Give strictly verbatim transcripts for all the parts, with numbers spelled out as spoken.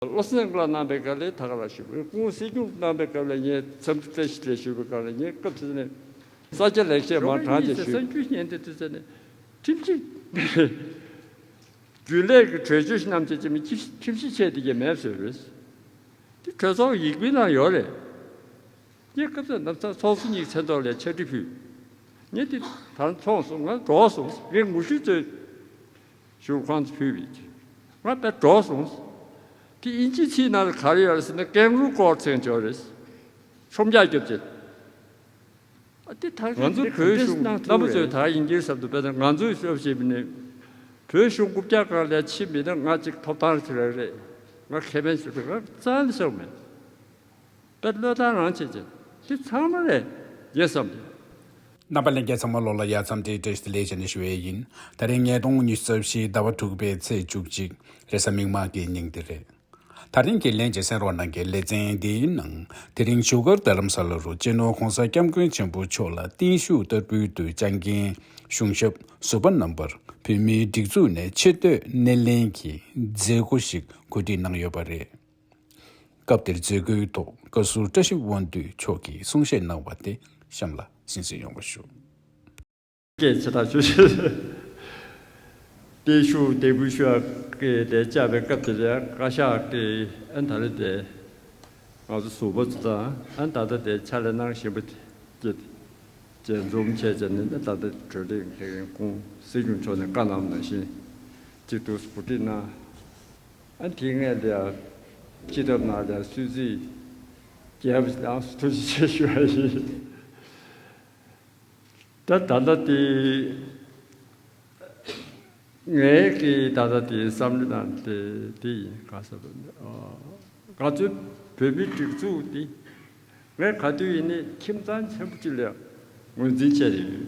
བློ་སེང་ལགས་གནང་པའི་སྐབས་ལ་ད་ག་རང་ཞུས་པ་རེད། སྐུ་ངོ་སྲིད་སྐྱོང་གནང་པའི་སྐབས་ལ་ངས་འཚམས་འདྲི་བཀྲ་ཤིས་བདེ་ལེགས་ཞུས་པའི་སྐབས་ལ་ངས་སྐབས་དེ་ནས་ས་སྐྱ་ལེགས་བཤད་མར་དྲངས་བྱས་ཞུས། གསར་འགྱུར་ཉན་དེ་དུས་ཚོད་ནས་ཁྲིམས་གཅོད་རྒྱུན་ལས་ཀྱི་གྲོས་ཆོད་རྣམས་བྱས་ཀྱི་མི་ཁྲིམས་གཞི་ཆད་དེ་གི་མེད་ཟེར་བས། དེ་གྲོས་ཚོགས་ཡིག་དཔེ་ནང་ཡོད་རེད། ངས་སྐབས་དེར་ནམ་ཚང་ཚོགས་གཙོ་གཉིས་མཚན་ཐོག་ལ་ཕྱག་བྲིས་ཕུལ། ངས་དེ་ད་མཐོང་སོང་། ང་འགྲོ་སོང་། ངས་ངོ་ཤུས་ཚོས་ཞུ་ཁང་དུ་ཕུལ་བས། ང་དཔེ་འགྲོ་སོང་། དེ་དབྱིན་ཇིའི་ཚིག་ནང་ལ་ག་རེ་ཡོད་རེད་ཟེར་ན་ཀེང་རུ་ཀོར་ཚེ་འཇོག་རེད། ཆོམ་རྒྱག་རྒྱབ་ཅེས། ཨ་དེ་ད་ང་ཚོ་བོད་གཞུང་རྣམ་པ་ཚོས་ད་དབྱིན་ཇིའི་ཟབ་ཏུ་དཔེ་ད་ང་ཚོས་ཤོབ་བྱེད་མི་ནི་བོད་གཞུང་རྐུབ་བཀྱག་སྒང་ལ་ཕྱིན་མི་ན་ང་ཅིག་ཐོབ་ཐང་ཞིག་རེད། ང་ཁེ་ཕན་ཞིག་རེད། ང་རྩ་ནས་ཤོབ་མེད། དཔེ་བློས་བཏང་རང་བྱེད་ཅིང་དེ་ཚང་མ་རེད་ཡེ་བསམ་སྟེ། རྣམ་པ་ལྷན་རྒྱས་ཚང་མ་ལོ་ལ་ཡ་འཚམས་འདྲི་བཀྲ་ཤིས་བདེ་ལེགས་བྱས་ནས་ཞུ་ཡས་ཡིན། ད་རིང་ཉིས་སྟོང་ཉི་ཤུ་རྩ་བཞི་ཟླ་བ་དྲུག་པའི་ཚེས་བཅུ་གཅིག་རེས་གཟའ་མིག་དམར་གྱི་ཉིན་དེ་རེད། ད་རིང་གི་ལན་གྱི་གསན་རོགས་གནང་གི་ལེ་ཚན་འདིའི་ནང་དེ་རིང་བཞུགས་སྒར་རྡ་རམ་ས་ལ་རུ་སྤྱི་ནོར་༸གོང་ས་༸སྐྱབས་མགོན་ཆེན་པོ་མཆོག་ལ་བརྟན་བཞུགས་བསྟར་འབུལ་དུ་བཅར་མཁན་གཞུང་ཞབས་ཟུར་པ་རྣམ་པར་བོད་མིའི་སྒྲིག་འཛུགས་ནས་ཆེ་བསྟོད་སྣེ་ལེན་གྱི་མཛད་སྒོ་ཞིག་གོ་སྒྲིག་གནང་ཡོད་པ་རེད། སྐབས་དེར་མཛད་སྒོའི་ཐོག་བཀའ་ཟུར་བཀྲ་ཤིས་དབང་འདུས་མཆོག་གིས་གསུང་བཤད་གནང་བ་དེ་གཤམ་ལ་གསན་གཟིགས་ཡོང་བ་ཞུ། སྐད་ཆ་ཐག་ཆོད་ཆོད། བརྟན་བཞུགས་འདེགས་འབུལ་ཞུ་ཡག་གི་དེ་བཅར་བའི་སྐབས་དེ་ལ་བཀའ་ཤག་གི་ཨ་ནི་ད་རེས་དེ་ང་ཚོ་ཟུར་པ་ཚོ་དང་ཨ་ནི་ད་ལྟ་དེ་ཕྱག་ལས་གནང་བཞིན་པ་དེ་མཇལ་འཛོམས་བྱས་བྱས་ནས་ད་ལྟ་གྲོས་རིམ་དེ་རིང་སྐུ་ངོ་སྲིད་སྐྱོང་མཆོག་ནས་བཀའ་གནང་བ་ནང་བཞིན་གཅིག་ཏུ་གོ་སྒྲིག་གནང་། ཨ་དེའི་སྔོན་ལ་ཡང་སྤྱི་ཐབ་ནང་ལ་སུད་སི་རྒྱལ་པོ་ལགས་སུ་ཐུགས་རྗེ་ཆེ་ཞུ་བ་ཡིན། ད་ད་ལྟ་དེ་ངའི་གི་ད་ལྟ་དེ་བསམ་བློ་ནང་དེ་དེ་ཡིན། ག་ས་ང་ཚོའི་བོད་མིའི་སྒྲིག་འཛུགས་དེ་ངས་ག་དུས་ཡིན་ནའི་ཁྱིམ་ཚང་ཆེན་པོ་གཅིག་ལ་ངོས་འཛིན་བྱས་ཡོད།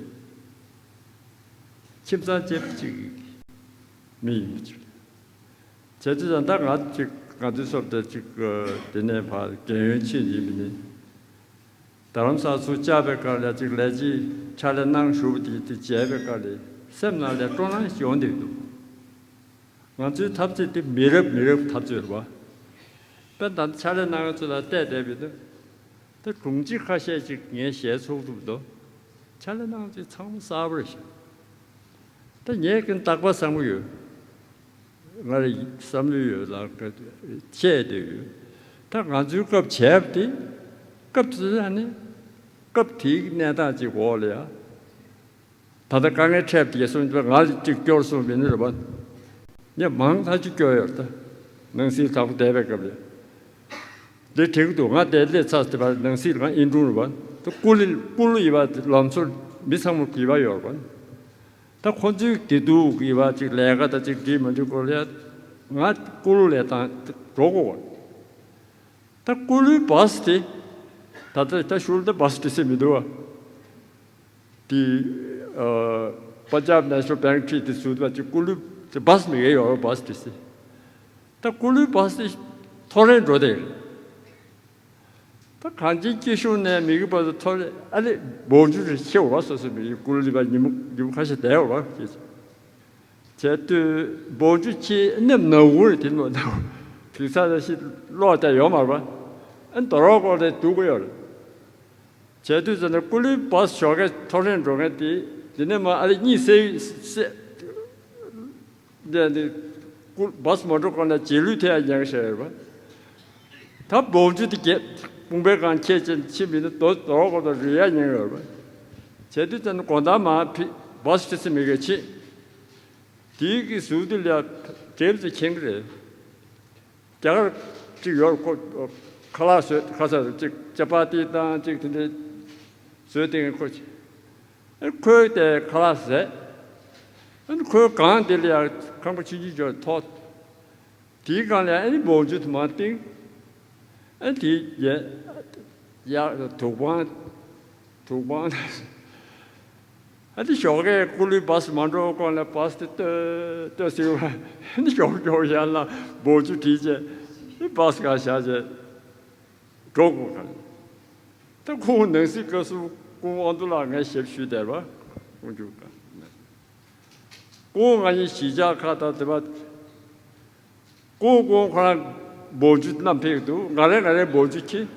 ཁྱིམ་ཚང་གཅིག་པ་གཅིག་གི་མི་ཡིན་པ་ཅིག་རེད། བྱས་ཙང་ད་ང་ཅིག་ང་ཚོའི་སོབ་དེ་ཅིག་དེ་ནས་ཕར་རྒན་ཡོལ་ཕྱིན་ཡིན་མིན་ནི། རྡ་རམ་ས་ལ་ཚུར་བཅར་བའི་སྐབས་ལ་ཅིག་ལས་བྱེད་ཕྱག་ལས་གནང་བཞུགས་པ་དེ་དེ་མཇལ་བའི་སྐབས་ལ་སེམས་ནང་ལ་སྤྲོ་སྣང་ཞིག་ཡོང་བསྡད་འདུག་ང་ཚོའི་འཐབ་རྩོད་དེ་མི་རབས་མི་རབས་འཐབ་རྩོད་རེད་བ། དཔེར་ན་ཕྱག་ལས་གནང་མཁན་ཚོ་ལ་བལྟས་བསྡད་པ་ཡིན་ན། ད་དྲུང་ཆེ་ཁ་ཤས་ཅིག་ངས་ཞལ་ཚོགས་ཐུབ་འདུག་ཕྱག་ལས་གནང་ཚེ་ཚང་མ་གསར་པ་རེད་ཤག་ད་ངས་ཀྱང་རྟག་པར་བསམ་གྱི་ཡོད། ང་ལ་བསམ་བློ་ཡོད་ལ་བཤད་བསྡད་ཡོད། ད་ང་ཚོའི་སྐབས་བྱས་པ་དེ་སྐབས་དེ་ཚོ་ནི་སྐབས་དེའི་གནས་སྟངས་ཅིག་འོག་ལ་ཡ། ད་ལྟ་དཀའ་ངལ་འཕྲད་པ་དེ་གསུངས་པ་ང་ལ་གཅིག་སྐྱོར་གསུངས་པ་ཡིན་ན་རེད་པ། ངས་མང་ཐག་ཆོད་སྐྱོར་ཡོད་རེད་ད། ནང་སྲིད་དང་པོ་བསྡད་པའི་སྐབས་ལ། འདི་དྲན་གྱི་འདུག་ང་དེ་སླེབས་ཚར་དེ་བར་ནང་སྲིད་ལ་ང་ཨིན་ཀྲུང་རེད་པ། ད་ཀུ་ལི་ཀུ་ལུ་ཡིན་པ་ལམ་སྲོལ་མི་ཚང་མར་ཡིན་པ་ཡོད་རེད་པ། ད་ཁོ་ཚོའི་བདེ་སྡུག་ཡིན་པ་ཅིག་ལས་ཀ་དང་ཅིག་འགྲིག་མ་འགྲིག་སྐོར་ལ་ང་ཀུ་ལུ་ལ་བཏང་འགྲོ་དགོས་པ། ད་ཀུ་ལུའི་བཱས་དེ། ད་ལྟ་ད་ཤུལ་ད་བཱས་འགྲོ་ས་མི་འདུག་བ། དེ། ཨ། པན་ཇབ་ནེ་ཤ་ནལ་བྷེང་ཁྲིད་དེ་ཚུར་ད་ཅིག་ཀུ་ལུ་དེ་བཱས་མི་གེ་ཡོད་རེད། བཱས་འགྲོ་ས། ད་ཀུ་ལུའི་བཱས་དེ་ཐོ་རེངས་འགྲོ་བསྡད་རེད། ད་གངས་ཅན་སྐྱིད་གཤོངས་ནས་མི་གི་བར་དུ་ཐོ་རེངས་ཨ་ལེ་སྦོམ་ཆུ་རེ་ཆེ་བ་སོ་སོ་མི་གི་ཀུ་ལུ་ལི་བ་ཉིན་མོ་ཉིན་མོ་ཁ་ཤས་བསྡད་བ་སྐྱེས། བྱས་དུས་སྦོམ་ཆུ་ཆེ་ནེམ་ནག་འུར་དེ་ནོ་ནག་དེ་ཚ་ལ་ཤི་ལོག་བསྡད་ཡོད་མ་རེད་པ། ཨ་ནི་དོ་རོག་སྐོར་དེ་སྡུག་གི་ཡོད་རེད། བྱས་དུས་ཙམ་ནས་ཀུ་ལུའི་བཱས་ཞོགས་ཀས་ཐོ་རེངས་འགྲོ་མཁན་དེ་དེ་ནས་མ་ཨ་ལེ་གཉིད་སད་སད། འདི་འདི་ཀུ་བཱས་མ་འགྲོ་གོང་ལ་རྗེས་ལུས་ཐེབས་ཡ་ཉག་ཤར་ཡོད་པ། ད་སྦོམ་ཆུ་དེ་བརྒྱད་དཔུང་པའི་སྒང་ཁྱེད་ཅན་ཕྱིན་པ་ཡིན་ན་རྡོ་རྡོ་རོག་སྐོར་དང་རུལ་ཡ་ཉག་ཡོད་པ། བྱས་དུས་ཙམ་ནས་དགོང་དག་མ་ཕི་བཱས་ཁྲིད་ས་མི་ག་ཕྱིན། དེའི་གི་ཟུར་དེ་ལ་འགྲེམས་ཚེ་མཁྱེན་གི་རེད། རྒྱ་གར་གཅིག་ཡོད་ཁོ། ཁ་ལག་བཟོས་ཁ་ས་གཅིག་ཅ་པ་ཏི་དང་གཅིག་དེ་འདྲའི་བཟོས་ཏེ་ཁོ། ཨ་ཁོས་དེ་ཁ་ལག་བཟས། ཨ་ནི་ཁོའི་སྒང་དེ་ལ་ཡང་ཁང་པ་ཆུང་ཆུང་ཅིག་ཐོག་དེའི་སྒང་ལ་ཨ་ནི་སྦོམ་ཆུ་དུ་མ་བཏིང་། ཨ་དེ་ཡ་ཡ་དུག་པང་དུག་པང་། ཨ་དེ་ཞོགས་ཀས་ཀུ་ལུའི་བཱས་མ་འགྲོ་གོང་ལ་བཱས་དེ་ལྟོས་ལྟོས་ཟེར་བ། ཨ་ནི་ཞོགས་ཞོགས་ཡར་ལ་སྦོམ་ཆུ་བྲིས་བྱས་བཱས་སྒང་བཞག་བྱས་འགྲོ་དགོས་ག། ད་ཁོང་ནང་སྲིད་བཀའ་ཟུར་སྐུ་ངོ་དབང་འདུས་ལགས་ངས་ཞབས་ཞུས་བསྡད་པ་ཁོང་ཅུང་ག། སྐུ་ངོ་ང་གཉིས་གཞིས་ཆགས་ཁག་དང་དེ་པ། སྐུ་ངོ་ཁོ་རང་ སྦོམ་ཆུ་བསྣམས་ཕེབས་འདུག་ང་རེ་ང་རེ་སྦོམ་ཆུ་འཁྱེར།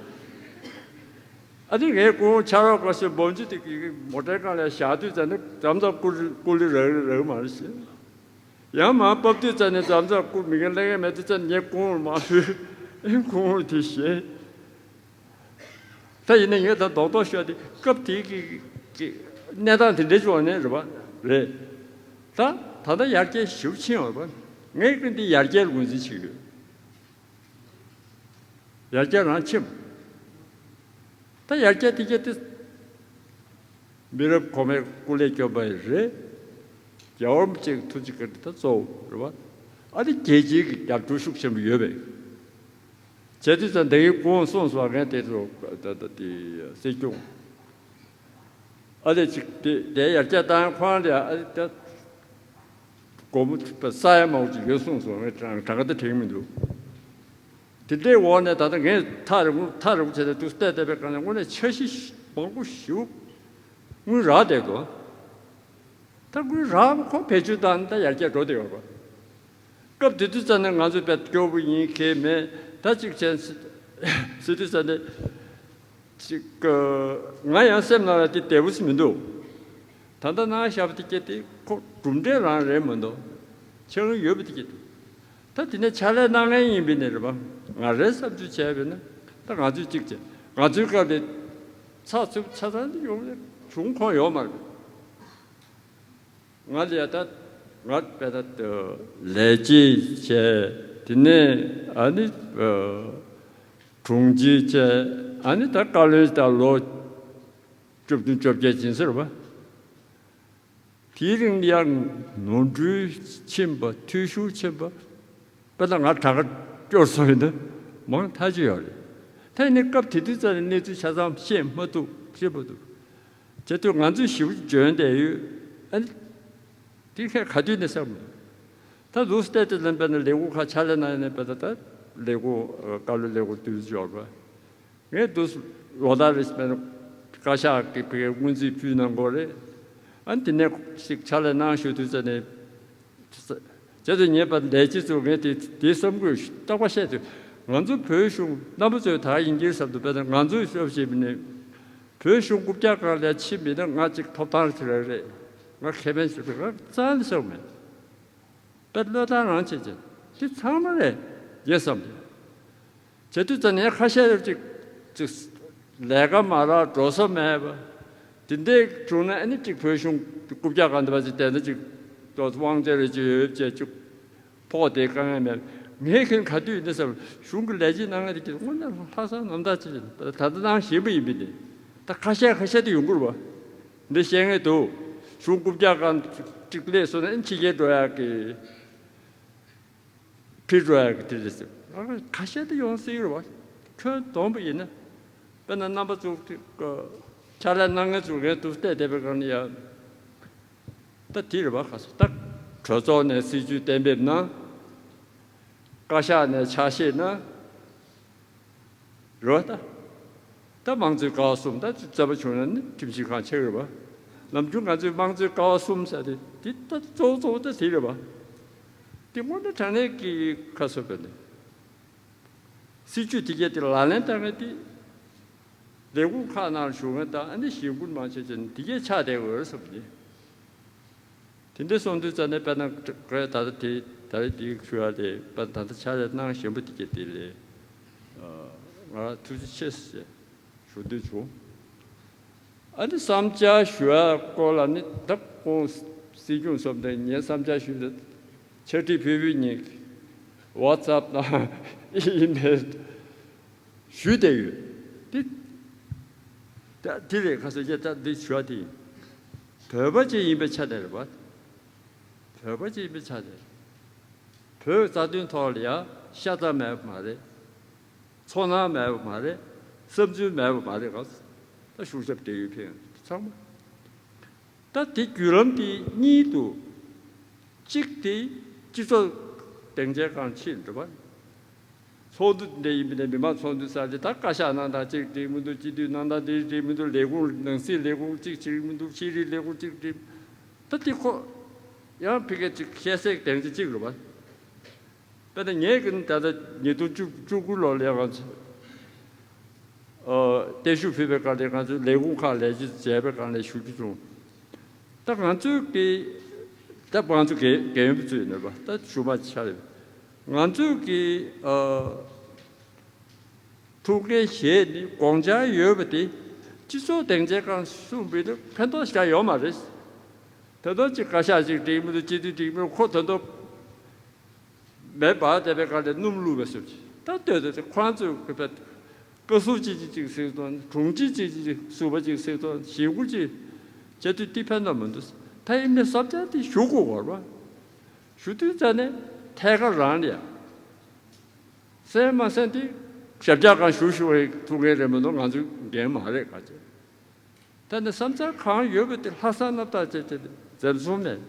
ཨ་ནི་ངའི་སྐུ་ངོ་ཕྱག་རོགས་སྐུ་ཞབས་སྦོམ་ཆུ་དེ་གི་མོ་ཊའི་སྒང་ལ་བཞག་དུས་ཙམ་ནས་འགྲམ་ཙམ་བསྐུར་བསྐུར་ལེ་རག་རག་མ་རེད་ཤེས། ཡང་མར་ཕབ་དུས་ཙམ་ནས་འགྲམ་ཙམ་བསྐུར་མི་ངན་ལེགས་ངན་མེད་དུས་ཙམ་ངའི་སྐུ་ངོར་མ་ལྷོད། ཨེ་སྐུ་ངོ་དེ་ཞེད། ད་ཡིན་ན་ངས་ད་རྡོག་རྡོག་ཤོད་དེ་སྐབས་དེའི་གི་གི་གནས་སྟངས་དེ་འདྲའི་བྱུང་བ་ནས་རེད་པ། རེད། ད་ད་ལྟ་ཡར་རྒྱས་ཞེ་པོ་ཕྱིན་ཡོད་རེད་པ། ངས་ཀྱང་འདི་ཡར་རྒྱས་ལ་ངོས་འཛིན་བྱེད་ཀྱི་ཡོད། ཡར་རྒྱས་རང་ཕྱིན། ད་ཡར་རྒྱས་དེ་གྱད་དེ་མི་རབས་གོང་མའི་སྐུ་ལས་བསྐྱོན་པ་ཡི་རེད། རྒྱལ་བ་རིན་པོ་ཆེའི་ཐུགས་རྗེ་བཀའ་དྲིན་ད་གཙོ་བོ་རེད་པ། ཨ་ནི་རྒྱལ་སྤྱིའི་གི་རྒྱབ་སྐྱོར་ཤུགས་ཆེན་པོ་ཡོད་པས། བྱས་དུས་ཙང་འདི་གི་སྐུ་ངོ་གསུངས་སོང་། ངས་དེ་ཚོ་ད་ད་དེ་སྲིད་སྐྱོང་། ཨ་ལས་ཅིག་དེ་དེ་ཡར་རྒྱས་བཏང་ཁོང་ལ་ཨ་ད་སྒོར་མོ་ས་ཡ་མང་པོ་ཅིག་ཡོད་གསུངས་སོང་། ངས་གྲངས་གྲངས་ཀ་ད་དྲན་གྱི་མི་འདུག་དེ་འདྲའི་འོག་ནས་ད་ལྟ་ངས་ཐག་རིང་པོ་ཐག་རིང་པོ་བྱས་ཏེ་འདུག་བལྟས་བལྟས་པའི་སྒང་ནས་དངོས་གནས་འཆར་གཞི་མང་པོ་ཞིག་དངུལ་རག་བསྡད་འདུག་ད་དངུལ་རག་ཁོ་བེད་སྤྱོད་བཏང་ནས་ད་ཡར་རྒྱས་འགྲོ་བསྡད་ཡོད་པ། སྐབས་དེ་དུས་ཙམ་ནས་ང་ཚོ་དཔེ་སྐྱོ་པོ་ཡིན་གལ་མེད། ད་ཅིག་བྱས་ཟེར་དུས་ཙམ་ནས་ཅིག་ང་ཡང་སེམས་ནང་ལ་དེ་བདེ་པོ་ཞིག་མི་འདུག་ད་ལྟ་གནང་བཞག་པ་དེ་སྐད་དེ་ཁོ་གྲུབ་འབྲས་རང་རེད་མི་འདུག་ཆགས་ཡོད་པ་དེ་སྐད་དེ། ད་དེ་ནས་ཕྱག་ལས་གནང་མཁན་ཡིན་པའི་ནས་རེད་པ། ང་རའི་བསམ་ཚུལ་བྱས་པས་ན་ད་ང་ཚོས་གཅིག་བྱས། ང་ཚོའི་སྐབས་ལ་ཚགས་ཚུད་ཆ་ཚང་ཡོང་བྱུང་ཁོམ་ཡོད་མ་རེད། ང་ལ་ད་ང་དཔེ་ད་ལས་བྱེད་བྱས། དེ་ནས་ཨ་ནི་དྲུང་ཆེ་བྱས། ཨ་ནི་ད་བཀའ་བློན་ད་ལོ་བཅུ་བདུན་བཅོ་བརྒྱད་ཕྱིན་ཟེར་བ། དེའི་རིང་ལ་ཡང་ནོར་འཁྲུལ་ཕྱིན་པ་འཐུས་ཤོར་ཕྱིན་པ། དཔེར་ན་ང་དྲག་ག་སྐྱོར་སོང་ཡིན་ན་མང་ཐག་ཆོད་ཡོད་རེད། ད་ཡིན་ནའི་སྐབས་དེ་དུས་ཙམ་ནས་གནས་ཚུལ་ཆ་ཚང་ཤེས་མ་ཐུབ་ཤེས་མ་ཐུབ། བྱས་དུས་ང་ཚོས་ཞིབ་འཇོན་བསྡད་ཡོད། ཨ་ནི་དེ་ཁ་ག་དུས་ནས་བསམ་མོད། ད་ལུགས་སྲོལ་དེ་ལ་དཔེར་ན་ལས་ཁུངས་ཁག་ཕྱག་ལས་གནང་ཡིན་ན་དཔེར་ན་ད་ལས་ཁུངས་བཀའ་བློན་ལས་ཁུངས་དུས་འཇོག་པ། ངས་དུས་ལོ་ལྟར་རེ་བཞིན་བཀའ་ཤག་གི་བའི་སྔོན་རྩིས་ཕུལ་གནང་དགོས་རེད། ཨ་ནི་དེ་ནས་ཅིག་ཕྱག་ལས་གནང་ཞུ་དུས་ཙམ་ནས། བྱས་ཙང་ངས་པ་ལས་བྱེད་ཚོ་ངས་དེ་དེ་བསམ་དགོས་རྟག་པར་བཤད་དུས། ང་ཚོ་བོད་གཞུང་རྣམ་པ་ཚོས་ད་ཡིན་གྱི་བསམ་དུས། དཔེར་ན་ང་ཚོས་ཤོབ་བྱེད་མི་ནི་བོད་གཞུང་རྐུབ་བཀྱག་སྒང་ལ་ཕྱིན་མིན་ན་ང་ཅིག་ཐོབ་ཐང་ཞིག་རག་རེད། ང་ཁེ་ཕན་ཞིག་རག་རྩ་ནས་བསམ་མེད། དཔེ་བློས་བཏང་རང་བྱེད་ཅིང་དེ་ཚང་མ་རེད་ངས་བསམ་གྱི། བྱེད་དུས་ཙམ་ནས་ཁ་ཤས་ཅིག་ཅིག་ལས་ཀ་མ་རག་འགྲོ་ས་མེད་པ། དེ་འདྲའི་བྱུང་ན་ཨ་ནི་ཅིག་བོད་གཞུང་རྐུབ་བཀྱག་སྒང་དེ་བ་ཅིག་བསྡད་ན་ཅིག་ཏོག་ཙམ་དབང་ཆ་རེ་ཅིག་ཡོད་བྱས་ཅིག་ཕོག་དེ་དཀའ་ངལ་མེད། ངས་ཁྱོད་ག་དུས་ཡིན་ན་བསམ། གཞུང་གི་ལས་བྱེད་གནང་མཁན་དེ་གྱིས་དངོས་གནས་ལྷག་བསམ་རྣམ་དག་ཅིག་ད་ལྟ་གནང་བཞིན་པ་ཡིན་པས་ནི། ད་ཁ་ཤས་ཁ་ཤས་དེ་ཡོང་གི་རེད་བ། འདི་བཤད་ངེས་འདུག་གཞུང་རྐུབ་བཀྱག་སྒང་ཅིག་སླེབས་སོང་ན་ཨ་ནི་ཕྱི་རྒྱལ་འགྲོ་ཡག་གི་ཕྱིར་འགྲོ་ཡག་གི་དེ་རེད་ཟེར། ཁ་ཤས་དེ་ཡོང་སྲིད་རེད་བ། ཁྱོན་བསྡོམས་པ་ཡིན་ན། དཔེར་ན་རྣམ་པ་ཚོ་ཕྱག་ལས་གནང་མཁན་ཚོ་ངས་དུ་བལྟས་བསྡད་པའི་སྒང་ནས་ཡ། ད་དེ་རེད་བ། ཁ་སོ་ད་གྲོས་ཚོགས་ནས་སྲིད་ཇུས་གཏན་འབེབས་གནང་། བཀའ་ཤག་ནས་ཕྱག་བཞེས་གནང་། རེད་བ་ད། ད་དམངས་གཙོའི་ཀ་བ་གསུམ་ད་རྩོད་པ་བྱུང་ན་ནི་ཁྲིམས་ཞིབ་ཁང་ཆགས་ཀྱི་རེད་བ། ནམ་རྒྱུན་ང་ཚོས་དམངས་གཙོའི་ཀ་བ་གསུམ་ཟེར་དེ་དེ་ད་གཙོ་བོ་གཙོ་བོ་ད་དེ་རེད་བ། དེ་དངོས་གནས་དྲང་གནས་ཀྱི་ཁ་གསོ་བས་ནི། སྲིད་ཇུས་དེ་གས་དེ་ལག་ལེན་བསྟར་མཁན་དེ། ལས་ཁུངས་ཁག་ནང་ཞུགས་མཁན་དང་ཨ་ནི་གཞིས་འགོ་མང་ཆེ་ཆེ་ནི་དེ་གས་ཆགས་བསྡད་ཡོད་བསམ་གྱི། དེ་འདྲ་སོང་དུས་ཙམ་ནས་དཔེར་ན་ད་ལྟ་དེ་ད་རེས་དེ་ཞུ་ཡ་དེ་དཔེར་ན་ད་ལྟ་ཕྱག་ལས་གནང་བཞིན་པ་དེ་གས་དེ་ལས་ང་ཐུགས་རྗེ་ཆེ་ཞེས་ཞུ་འདོད་བྱུང་། ཨ་ནི་བསམ་འཆར་ཞུ་ཡ་སྐོར་ལ་ནི་ད་ཁོང་སྲིད་སྐྱོང་བསམ་དེ་ངས་བསམ་འཆར་ཞུས་ཏེ་ཕྱག་བྲིས་ཕུལ་ཕུལ་ཉིན་ཝ་ཚབ་དང་ཨི་མེལ་ཞུས་བསྡད་ཡོད། དེ་ད་དེ་རེད། ཁ་སང་ཁྱེད་ད་འདི་ཞུ་བ་དེ་ཡིན། བོད་པ་ཅིག་ཡིན་པའི་ཆ་ནས་རེད་པ། བོད་པ་ཅིག་ཡིན་པའི་ཆ་ནས་རེད། བོད་རྩ་དོན་ཐོག་ལ་ཡ་ཤ་ཚ་མེད་པ་མ་རེད། ཚོར་སྣང་མེད་པ་མ་རེད། བསམ་ཚུལ་མེད་པ་མ་རེད། ག་ད་གཞུང་ཞབས་བགྲེས་ཡོལ་ཕེབས་ཚང་མ། ད་དེ་བརྒྱུད་ལམ་དེ་གཉིས་འདུག་གཅིག་དེ་སྤྱི་ཚོགས་སྡིངས་ཆའི་སྒང་ཕྱིན་འགྲོ་བ། ཚོགས་འདུ་འདྲ་ཡིན་པ་ནས་མི་མང་ཚོགས་འདུ་ས་དེ་ད་བཀའ་ཤག་གནང་སྟངས་གཅིག་འགྲིག་མི་འདུག་སྤྱི་འཐུས་གནང་སྟངས་དེ་འགྲིག་མི་འདུག་ལས་ཁུངས་ནང་སྲིད་ལས་ཁུངས་གཅིག་འགྲིག་མི་འདུག་ཤེས་རིག་ལས་ཁུངས་གཅིག་འགྲིག་ད་དེ་ཁོ་ཡང་ཕ་གི་གཅིག་ཤེས་ཚད་སྡིངས་ཆ་གཅིག་རེད་བ། དཔེར་ན་ངས་ཀྱིས་ད་ལྟ་ཉིས་སྟོང་བཅུ་བཅུ་དགུ་ལོ་ལ་ང་ཚོ་ཨ་བརྟན་བཞུགས་ཕུལ་བའི་སྒང་ལ་ང་ཚོའི་ལས་ཁུངས་ཁག་ལས་བྱེད་མཇལ་བའི་སྒང་ལ་ཞུ་རྒྱུ་བྱུང་། ད་ང་ཚོའི་གི་ད་ང་ཚོ་རྒན་རྒན་ཡོལ་ཚོ་ཡིན་ནོ་བ། ད་གཞུག་མ་ཆགས་རེད། ང་ཚོའི་གི་ཨ་ཐུགས་འགན་བཞེས་ནས་དགོངས་འཆར་ཡོད་པ་དེ་སྤྱི་ཚོགས་སྡིངས་ཆའི་སྒང་གསུངས་པའི་ཕན་ཐོགས་ཞེ་དྲག་ཡོད་མ་རེད། ད་དུང་གཅིག་བཀའ་ཤག་ཅིག་འགྲིག་མི་འདུག་སྤྱི་འཐུས་འགྲིག་མི་འདུག་ཁོ་ད་དུང་མེ་འབར་བསྡད་པའི་སྒང་ལ་སྣུམ་བླུགས་པ་བཟོ་ཅིག་ད་ལྟོས་ཏེ་ཁོ་རང་ཚོས་གི་བཀའ་ཟུར་ཅིག་ཅིག་ཅིག་ཟེར་དང་དྲུང་ཆེ་ཅིག་ཅིག་ཟུར་པ་ཅིག་ཟེར་དང་ཞི་གུ་ཅིག་བྱེད་དུས་དེ་ཕན་ཐོགས་མི་འདུག་ད་ཡིན་ནའི་བསམ་འཆར་དེ་ཞུ་དགོས་བར་བ། ཞུ་དུས་ཙ་ནས་ཐད་ཀར་རང་ལ་ཡ། གསན་མ་གསན་དེ་ཞབས་བཀྱག་སྒང་ཞུ་ཞུ་བའི་ཐུགས་འགན་རེད་མ་གཏོགས་ང་ཚོའི་འགན་མ་རེད་ག་ཅེ། ད་ནི་བསམ་འཆར་གང་ཡོད་པ་དེ་ལྷག་བསམ་རྣམ་དག་བྱས་བྱས་ཏེ་འཛེམ་ཟོན་མེད།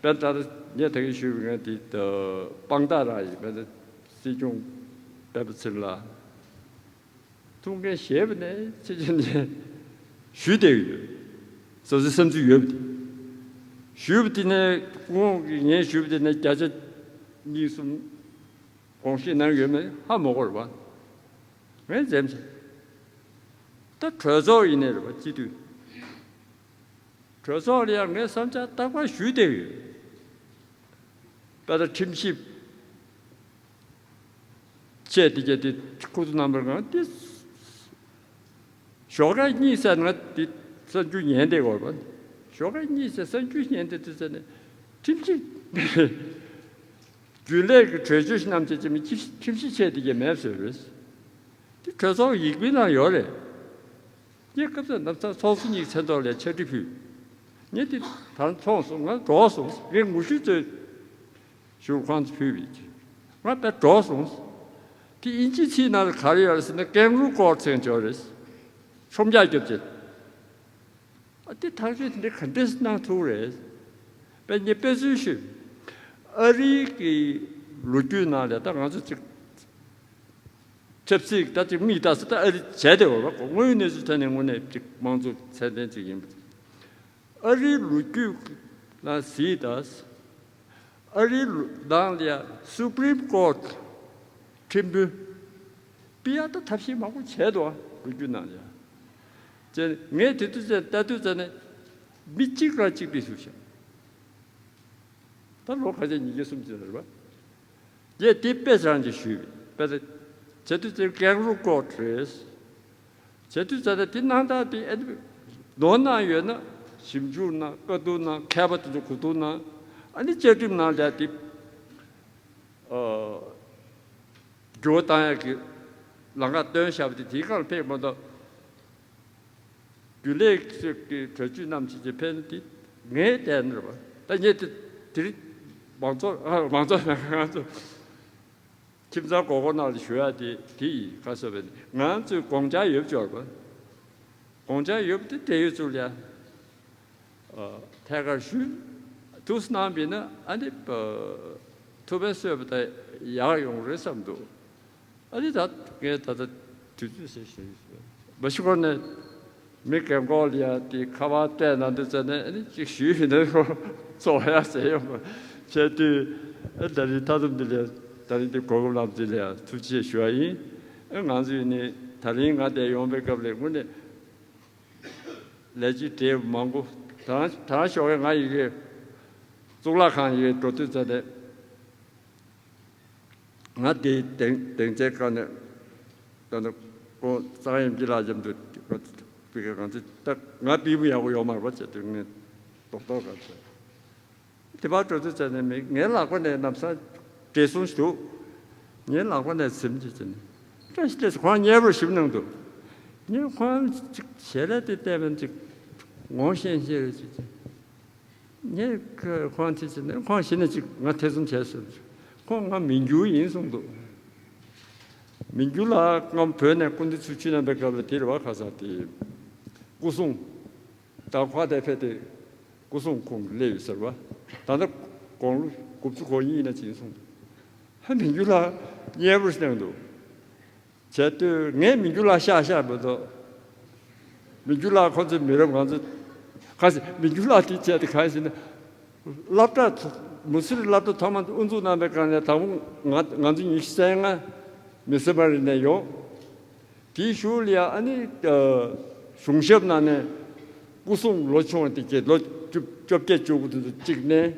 དཔེར་ན་ད་ལྟ་ངས་ད་གིན་ཞུས་པའི་ངས་དེ་དཔང་རྟགས་རང་ཡིན། དཔེར་ན་སྲིད་སྐྱོང་སྤེན་པ་ཚེ་རིང་ལགས། ཐུགས་འགན་བཞེས་པ་ནས་ཕྱི་རྒྱལ་ནས་ཞུས་བསྡད་ཡོད། སོ་སོའི་བསམ་ཚུལ་ཡོད་པ་དེ། ཞུས་པ་དེ་ནས་སྐུ་ངོ་གིས་ངས་ཞུས་པ་དེ་ནས་བརྒྱ་ཆ་གཉིས་གསུམ་དགོངས་བཞེས་གནང་ཡོད་མེད་ཧ་མ་གོ་རེད་བ། ངས་འཛེམ་བྱས། ད་གྲོས་ཚོགས་ཡིན་ནའི་རེད་བ། སྤྱི་འཐུས། གྲོས་ཚོགས་ལ་ཡང་ངས་བསམ་འཆར་རྟག་པར་ཞུས་བསྡད་ཡོད། དཔེར་ན་ཁྲིམས་ཞིབ་བཅས་དེ་གྱད་དེ་ཁུ་ཚུར་རྣམ་པར་ང་དེ་ཞོགས་ཀས་གཉིད་སད་ན་དེ་གསར་འགྱུར་ཉན་བསྡད་ཡོད་རེད་པ། ཞོགས་ཀས་གཉིད་སད་གསར་འགྱུར་ཉན་བསྡད་དུས་ཙ་ནས་ཁྲིམས་ཞིབ་རྒྱུན་ལས་ཀྱི་གྲོས་ཆོད་རྣམས་བཅས་ཀྱི་མི་ཁྲིམས་ཞིབ་བཅས་དེ་གྱད་མེད་བཟོས་རེད། དེ་གྲོས་ཚོགས་ཡིག་དཔེ་ནང་ཡོད་རེད། ངས་སྐབས་དེར་ནམ་ཚང་ཚོགས་གཙོ་གཉིས་མཚན་ཐོག་ལ་ཕྱག་བྲིས་ཕུལ། ངས་དེ་ད་མཐོང་སོང་། ང་འགྲོ་སོང་། ངས་ངོ་ཤུས་ཚོས་ཞུ་ཁང་དུ་ཕུལ་བས་ང་དཔེ་འགྲོ་སོང་། དེ་དབྱིན་ཇིའི་ཚིག་ནང་ལ་ག་རེ་ཡོད་རེད་ཟེར་ན་ཀེང་རུ་ཀོར་ཊ་ཟེར་ཡོད་རེད། ཆོམ་རྒྱག་རྒྱབ་ཅེས། ཨ་དེ་ཐག་གཅོད་དེ་འདྲ་ག་འདྲས་གནང་ཐུབ་རེད། དཔེ་ངས་དཔེ་མཚོན་ཞུས། ཨ་རིའི་གི་ལོ་རྒྱུས་ནང་ལ་ད་ང་ཚོ་ཅིག་ཆབ་སྲིད་ད་ཅིག་མིག་ལྟ་ས་ད་ཨ་རི་བྱས་ཏེ་འོ་ར་དངོས་ཡོད་གནས་ཚུལ་ཐད་ནས་དངོས་གནས་ཅིག་དམངས་གཙོ་ཚད་ལྡན་ཅིག་ཡིན་པ། ཨ་རིའི་ལོ་རྒྱུས་ལ་གཟིགས་དང་། ཨ་རིའི་ནང་ལ་ཡ་སུ་པྲིམ་ཀོར་ཊ་ཁྲིམས་དཔོན་པི་ཡ་ད་ཐབས་ཤེས་མང་པོ་བྱས་འདུག་ཨ་ལོ་རྒྱུས་ནང་ལ་ཡ། ཅེས་ངས་དེ་དུས་ཙམ་ལྟ་དུས་ཙམ་ནས་མི་གཅིག་རང་གཅིག་པའི་ཚུལ་བྱུང་། ད་ལོ་ཁ་ཤས་ཉིས་བརྒྱ་སུམ་ཅུ་རེད་པ། ངས་དེ་དཔེ་ཆ་རང་ཅིག་ཞུས་པས་དཔེ་དེ་བྱེད་དུས་ཙམ་ཀེང་རུ་ཀོར་ཊ་རེད། བྱེད་དུས་ཙམ་ད་དེ་གནང་སྟངས་དེ་ཨ་ནི་ནོར་གནང་ཡོད་ན་ཞིབ་འཇུག་གནང་། བཀའ་བསྡུར་གནང་། མཁས་པ་དེ་ཚོ་གོ་བསྡུར་གནང་། ཨ་ནི་བཅའ་ཁྲིམས་ནང་ལ་དེ་ཨ་འགྱུར་བ་བཏང་ཡག་གི་ལམ་ཁ་བཏོན་བཞག་པ་དེ་དེའི་སྒང་ལ་ཕེབས་མ་གཏོགས། རྒྱུན་ལས་ཀྱི་གྲོས་ཆོད་རྣམས་ཀྱི་ཕན་དེ་ངས་བལྟས་ན་རེད་པ། ད་ངས་དེ་དེ་རིང་མང་ཚོགས་ཨ་མང་ཚོགས་ང་ཚོ་ཁྱིམ་ཚང་སྒོར་སྒོར་ནང་ལ་ཞུ་ཡ་དེ་དེ་ཡིན། ག་ཟེར་བས་ང་ཚོས་དགོངས་འཆར་ཡོད་འབྱོར་པ། དགོངས་འཆར་ཡོད་པ་དེ་བགྲེས་ཡོལ་ཚོ་ལ་ཡ་ཐད་ཀར་ཞུས་ཐུགས་གནང་བས་ན་ཨ་ནི་ཐུགས་ཕན་གསོས་པ་དང་ཡག་ཡོང་རེད་བསམ་འདུག་ཨ་ནི་ད་ངས་ད་ལྟ་དུས་ཚོད་ཟེར་བཞིན་མ་ཤི་གོ་ནས་མི་རྒན་གོག་ལ་ཡ་དེ་ཁ་པར་སྤྲད་གནང་དུས་ཙམ་ནས་ཨ་ནི་གཅིག་ཞུས་ཡིན་ན་ཚོར་ཡ་ཟེར་ཡོང་བ་བྱས་དུས། ཨ་ད་རིང་མཐའ་སྡོམ་འདི་ལ་ད་རིང་འདི་གོ་སྐབས་གནང་འདི་ལ་ཡ་ཐུགས་རྗེ་ཆེ་ཞུ་བ་ཡིན། ཨ་ང་ཚོས་ནི་ད་རིང་ང་འདིར་ཡོང་བའི་སྐབས་ལ་དངོས་གནས་ལས་བྱེད་བགྲེས་མང་པོ་ད་ད་ཞོགས་ཀས་ང་ཡི་གེ་གཙུག་ལག་ཁང་ཡི་གེ་འགྲོ་དུས་ཙམ་ནས། ང་དེའི་སྡིངས་སྡིངས་ཆའི་སྒང་ནས་ད་ནི་ཁོང་གཙང་ཡམ་སྐྱིད་ལགས་མཉམ་དུ་ང་ཚོ་ང་ཚོ་ད་ང་པུས་མོ་ཡག་པོ་ཡོད་མ་རེད་པ་བྱས་དུས་ངས་རྡོག་རྡོག་ག་ཚོད་དེ་བར་འགྲོ་དུས་ཙམ་ནས་མི་ངའི་ལག་པ་ནས་ལམ་སང་བགྲེས་སོང་ཞིག་འདུག་ངའི་ལག་པ་ནས་ཟིན་གྱི་ཟིན་བཀྲ་ཤིས་ལེགས་སོ། ཁོང་ཉེ་པོར་ཞིབ་གནང་འདུག་ངས་ཁོང་ཅིག་ཞལ་རས་དེ་བལྟས་པ་ཅིག་ངོ་ཤེས་ཤེས་རེད་ཅིག་ངས་ཁོང་དེ་བྱས་ནས་ཁོང་གཞི་ནས་ཅིག་ང་ཐེ་ཚོམ་བྱས་སོང་། ཁོང་ང་མི་འགྱུར་ཡིན་གསུངས་འདུག་མི་འགྱུར་ལགས་སྔོན་བོད་ནས་སྐུ་མདུན་ཚུར་ཕྱིན་གནང་པའི་སྐབས་ལ་དེ་རེད་པ། ཁ་སང་དེ་སྐུ་སྲུང་ད་ཁོ་དེ་ཕེབས་ཏེ་སྐུ་སྲུང་ཁོང་སླེབས་ཡོད་ཟེར་བ། ད་ལྟ་དགུང་ལོ་དགུ་བཅུ་གོ་གཉིས་ཡིན་ན་ཅིག་ཡིན་གསུངས་འདུག་ཧ་མི་འགྱུར་ལགས་མཉེས་པོ་ཞིག་གནང་འདུག་བྱས་དུས་ངས་མི་འགྱུར་ལགས་ཤག་ཤག་མི་འདུག་མི་འགྱུར་ལགས་ཁོ་ཚོའི་མི་རབས་ང་ཚོ་ག་ཚོད་མི་འགྱུར་ལགས་དེ་བྱས་ཏེ་གང་ཡིན་ཟེར་ན། སློབ་གྲྭ་ཚོ་ མུ་སི་རི་སློབ་གྲྭ་ཐོག་མ་དབུ་འཛུགས་གནང་བའི་སྒང་ནས་དང་པོ་ང་ང་ཚོ་ཉི་ཤུ་རྩ་ལྔ་མི་སི་མ་རི་ནས་ཡོང་། དེའི་གཞུག་ལ་ཡ་ཨ་ནི་གཞུང་ཞབས་ནང་ནས་སྐུ་སྲུང་ལོ་ཆུང་བ་དེ་གྱད་ལོ་བཅོ་བརྒྱད་བཅུ་དགུ་དེ་ཚོ་གཅིག་ནས།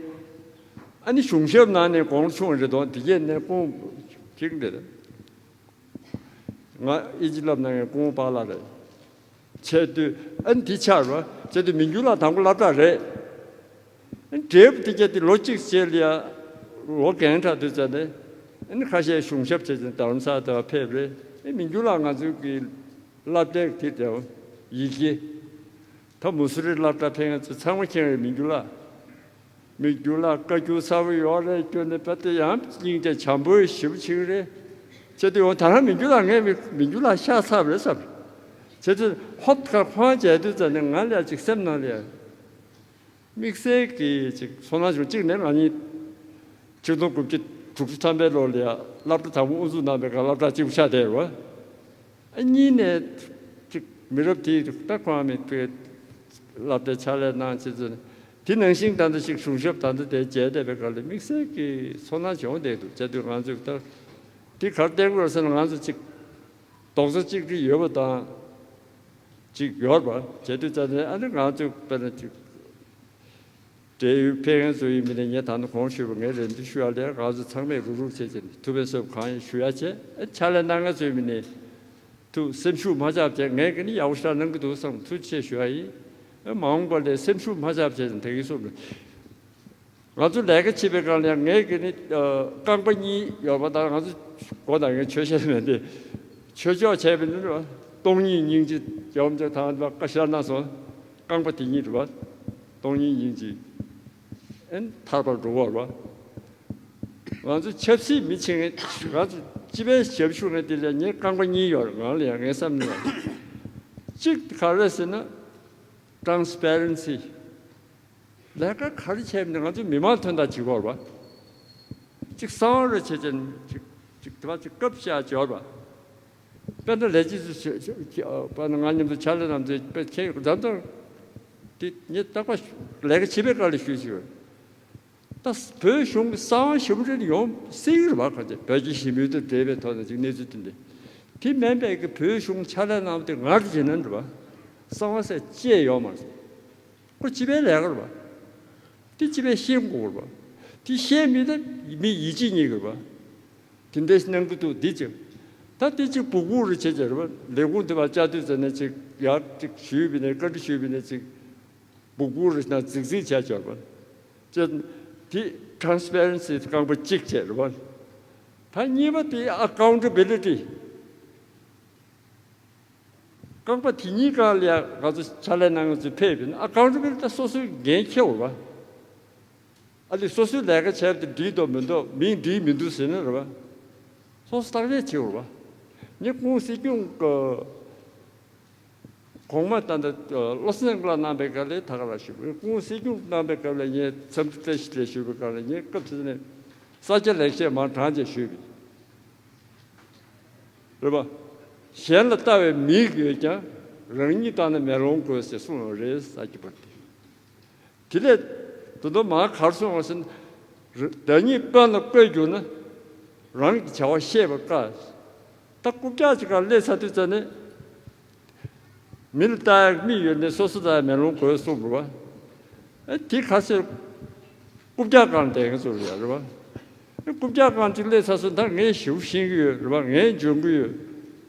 ཨ་ནི་གཞུང་ཞབས་ནང་ནས་དགུང་ལོ་ཆུང་བ་རེད་དོ། དེ་གྱད་ནས་ཁོང་གཅིག་རེད། ང་ཨི་ཇི་སློབ་གནང་མཁན་སྐུ་ངོ་པཱ་ལགས་རེད། བྱས་དུས་ཨ་ནི་དེ་ཆགས་རོ། བྱས་དུས་མི་འགྱུར་ལགས་དང་པོ་སློབ་གྲྭ་རེད། ཨ་ནི་འབྲས་བུ་དེ་གྱད་དེ་ལོ་གཅིག་རྗེས་ལ་ཡ་ལོ་རྒན་དྲགས་དུས་ཙམ་ནས་ཨ་ནི་ཁ་ཤས་གཞུང་ཞབས་བྱས་ཙང་རྡ་རམ་ས་ལ་དེ་བ་ཕེབས་རེད། ཨ་མི་འགྱུར་ལགས་ང་ཚོའི་གི་སློབ་གྲྭའི་དེ་དེ་ཡི་གེ་ད་མུ་སི་རི་སློབ་གྲྭ་ཕེབས་མཁན་ཚོ་ཚང་མ་མཁྱེན་རེད། མི་འགྱུར་ལགས། མི་འགྱུར་ལགས་བཀའ་བཀྱོན་གསར་པ་ཡོད་རེད། སྐྱོན་ནི་དཔེ་དེ་ཡང་སྙིང་རྗེ་བྱམས་པོ་ཞེ་པོ་ཅིག་རེད། བྱས་དུས་འོ་ད་རང་མི་འགྱུར་ལགས་ངས་མི་མི་འགྱུར་ལགས་ཤ་ཚ་པ་རེད་བསམ། བྱས་དུས་ཧོབ་ཁ་ཁོང་མཇལ་དུས་ཙམ་ནས་ང་ལ་ཅིག་སེམས་ནང་ལ་དམིགས་བསལ་གྱི་ཅིག་ཚོར་སྣང་བྱུང་། གཅིག་ནས་ང་གཉིས་ཆིག་སྟོང་དགུ་བརྒྱ་དྲུག་ཅུ་ཐམ་པའི་ལོ་ལ་ཡ་སློབ་གྲྭ་དང་པོ་དབུ་འཛུགས་གནང་བའི་སྐབས་སློབ་གྲྭ་གཅིག་པུ་ཆགས་བསྡད་ཡོད་རེད། ཨ་གཉིས་ནས་ཅིག་མི་རབས་དེ་ད་ཁོང་མི་ཐུག་སློབ་གྲྭའི་ཕྱག་ལས་གནང་བྱས་ཚུལ་དེ་ནང་བཞིན་ད་ལྟ་ཞིག་གཞུང་ཞབས་ད་ལྟ་དེ་མཇལ་བསྡད་པའི་སྐབས་ལ་དམིགས་བསལ་གྱི་ཚོར་སྣང་བྱུང་བསྡད་འདུག། བྱས་དུས་ང་ཚོས་ད་དེ་ག་རེ་བསྟན་དགོས་ཟེར་ན་ང་ཚོ་ཅིག་རྡོག་རྩ་གཅིག་སྒྲིལ་ཡོད་པ་དང་ཅིག་ཡོད་པ་བྱས་དུས་ཙམ་ནས་ཨ་ནི་ང་ཚོས་དཔེར་ན་ཅིག་འབྲེལ་ཡོད་ཕེབས་མཁན་ཚོ་ཡིན་མིན་ནས་ངས་ད་ནི་གོང་ཞུས་པ་ངས་རེ་འདུན་ཞུ་ཡ་ལས་ང་ཚོ་ཚང་མས་རུག་རུག་བྱས་བྱས་ནས་ཐུབ་པའི་སོབ་གང་ཡིན་ཞུ་ཡ་བྱས། ཨ་ཕྱག་ལས་གནང་མཁན་ཚོ་ཡིན་མིན་ནས་ཐུགས་སེམས་ཤུགས་མ་ཆག་བྱས། ངས་ཀྱི་ནི་ཡག་པོ་ཞེ་དྲག་གནང་གི་འདུག་བསམ། ཐུགས་རྗེ་ཆེ་ཞུ་ཡ་ཡིན། ཨ་མ་འོངས་པ་ལ་སེམས་ཤུགས་མ་ཆག་བྱས་ནས་ད་གིན་གསུངས་པ། ང་ཚོ་ལས་ཀ་བྱེད་པའི་སྒང་ལ་ཡང་ངས་ཀྱི་ནི་རྐང་པ་གཉིས་ཡོད་པ་དང་། ང་ཚོ་སྒོ་ནང་ངས་ཆོས་བཤད་མེད་དེ། ཆོས་ཕྱོགས་བྱས་པ་ནི་རེད་བ། སྟོང་ཉིད་སྙིང་རྗེ་ཡོངས་ཀྱི་ཐང་བ་བཀའ་ཤར་གནང་སོང་། རྐང་པ་དེ་གཉིས་རེད་བ། སྟོང་ཉིད་སྙིང་རྗེ། ཨེ་ཐར་པར་འགྲོ་བ་རེད་བ། ང་ཚོ་ཆབ་སྲིད་མི་བྱེད་མཁན། ང་ཚོ་སྤྱི་པའི་ཞབས་ཞུ་མཁན་དེ་ལ་ངས་རྐང་པ་གཉིས་ཡོད་རེད། ང་ལ་ཡང་ངའི་བསམ་ནས་ཡང་གཅིག་ག་རེ་ཟེར་ན་transparency། ལས་ཀ་ག་རེ་བྱས་ནས་ང་ཚོ་མི་མང་དོན་དག་བྱེད་དགོས་རེད་བ། གཅིག་གསང་བ་རེ་བྱེད་ཅན་གཅིག་གཅིག་དེ་བ་གཅིག་སྐབས་ཤ་འབྱོར་བ། དཔེར་ན་ལས་བྱེད་ཚོ་དཔེར་ན་ང་མཉམ་དུ་ཕྱག་ལས་གནང་དུས་དཔེ་ཁྱེད་མཚམས་མཚམས་དེ་ངས་རྟག་པར་ལས་ཀ་བྱེད་པའི་སྐབས་ལ་ཞུས་ཞུས། ད་བོད་གཞུང་གི་གསང་བ་ཞིབ་འབྲི་ཡོང་སྲིད་ཀྱི་རེད་བ། ག་ཚོད་བོད་ཀྱི་ཞི་མོལ་དང་འབྲེལ་བའི་ཐོག་ནས་ཅིག་གནས་ཚུལ་དེ་འདྲ། དེ་མིན་པའི་གི་བོད་གཞུང་ཕྱག་ལས་གནང་བ་དེ་ངར་བྱེད་ན་འགྲོ་བ། གསང་བ་ཟེར་ཅེས་ཡོད་མ་རེད། ཁོ་སྤྱི་པའི་ལས་ཀ་རེད་བ། དེ་སྤྱི་པས་ཤེས་དགོས་རེད་བ། དེ་ཤེས་མི་ད་མི་ཡིད་ཆེས་རྙེད་དགོས་རེད་བ། དེ་འདྲ་གནང་གི་འདུག་འདི་ཅིག། ད་དེ་ཅིག་སྦུག་སྦུག་རེ་བྱེད་ཀྱི་རེད་བ། ལས་ཁུངས་དེ་བ་བཅའ་དུས་ཙམ་ནས་ཅིག་ཡར་ཅིག་ཞུས་པ་ནས་བཀའ་འདྲི་ཞུས་པ་ནས་ཅིག་སྦུག་སྦུག་རེ་ན་རྫིག་རྫིག་བྱས་ཀྱི་རེད་བ། ཅེས་དེ་transparency་རྐང་པ་གཅིག་བྱས་རེད་བ། ད་གཉིས་པ་དེ་accountability། རྐང་པ་དེ་གཉིས་སྒང་ལ་ཡ་ང་ཚོ་ཕྱག་ལས་གནང་མཁན་ཚོ་ཕེབས་པ་ཡིན་ན་accountability་ད་སོ་སོའི་འགན་འཁྱེར་དགོས་རེད་བ། ཨ་ལས་སོ་སོའི་ལས་ཀ་བྱས་པ་དེ་འགྲིག་འདུག་མི་འདུག་མིང་འགྲིག་མི་འདུག་ཟེར་ན་རེད་བ། སོ་སོ་བརྟག་དཔྱད་བྱེད་དགོས་རེད་བ། ངས་སྐུ་ངོ་སྲིད་སྐྱོང་གི་གོང་མ་ད་ལྟ་བློ་སེང་ལགས་གནང་པའི་སྐབས་ལ་ད་ག་རང་ཞུས་པ། སྐུ་ངོ་སྲིད་སྐྱོང་གནང་པའི་སྐབས་ལ་ངས་འཚམས་འདྲི་བཀྲ་ཤིས་བདེ་ལེགས་ཞུས་པའི་སྐབས་ལ་ངས་སྐབས་དེ་ནས་ས་སྐྱ་ལེགས་བཤད་མར་དྲངས་བྱས་ཞུས་པ་རེད་བ། གཞན་ལ་ལྟ་བའི་མིག་ཡོད་ཀྱང་རང་ཉིད་ལྟ་ན་མེ་ལོང་དགོས་ཟེར་གསུངས་པ་རེད། ས་སྐྱ་པ་དེ། དེ་ལས་ད་དུང་མར་ག་རེ་གསུངས་པ་ཟེར་ན། བདག་ཉིད་དཔོན་ལ་བསྐོས་གྱུར་ན། རང་གི་བྱ་བ་ཤེས་པར་དཀའ། ད་རྐུབ་བཀྱག་ཅིག་སྒང་སླེབས་ཚར་དུས་ཙམ་ནས། མི་ལ་ལྟ་ཡག་མིག་ཡོད་ནས་སོ་སོ་ལྟ་ཡག་མེ་ལོང་དགོས་གསུངས་པ་རེད་བ། ཨ་དེ་ག་ཚོད་རྐུབ་བཀྱག་སྒང་བསྡད་མཁན་ཚོ་རེད་བ། ཨ་རྐུབ་བཀྱག་སྒང་ཅིག་སླེབས་ཚར་སོང་། ད་ངས་ཞེ་པོ་ཤེས་ཀྱི་ཡོད་རེད་བ། ངས་འཇོན་གྱི་ཡོད།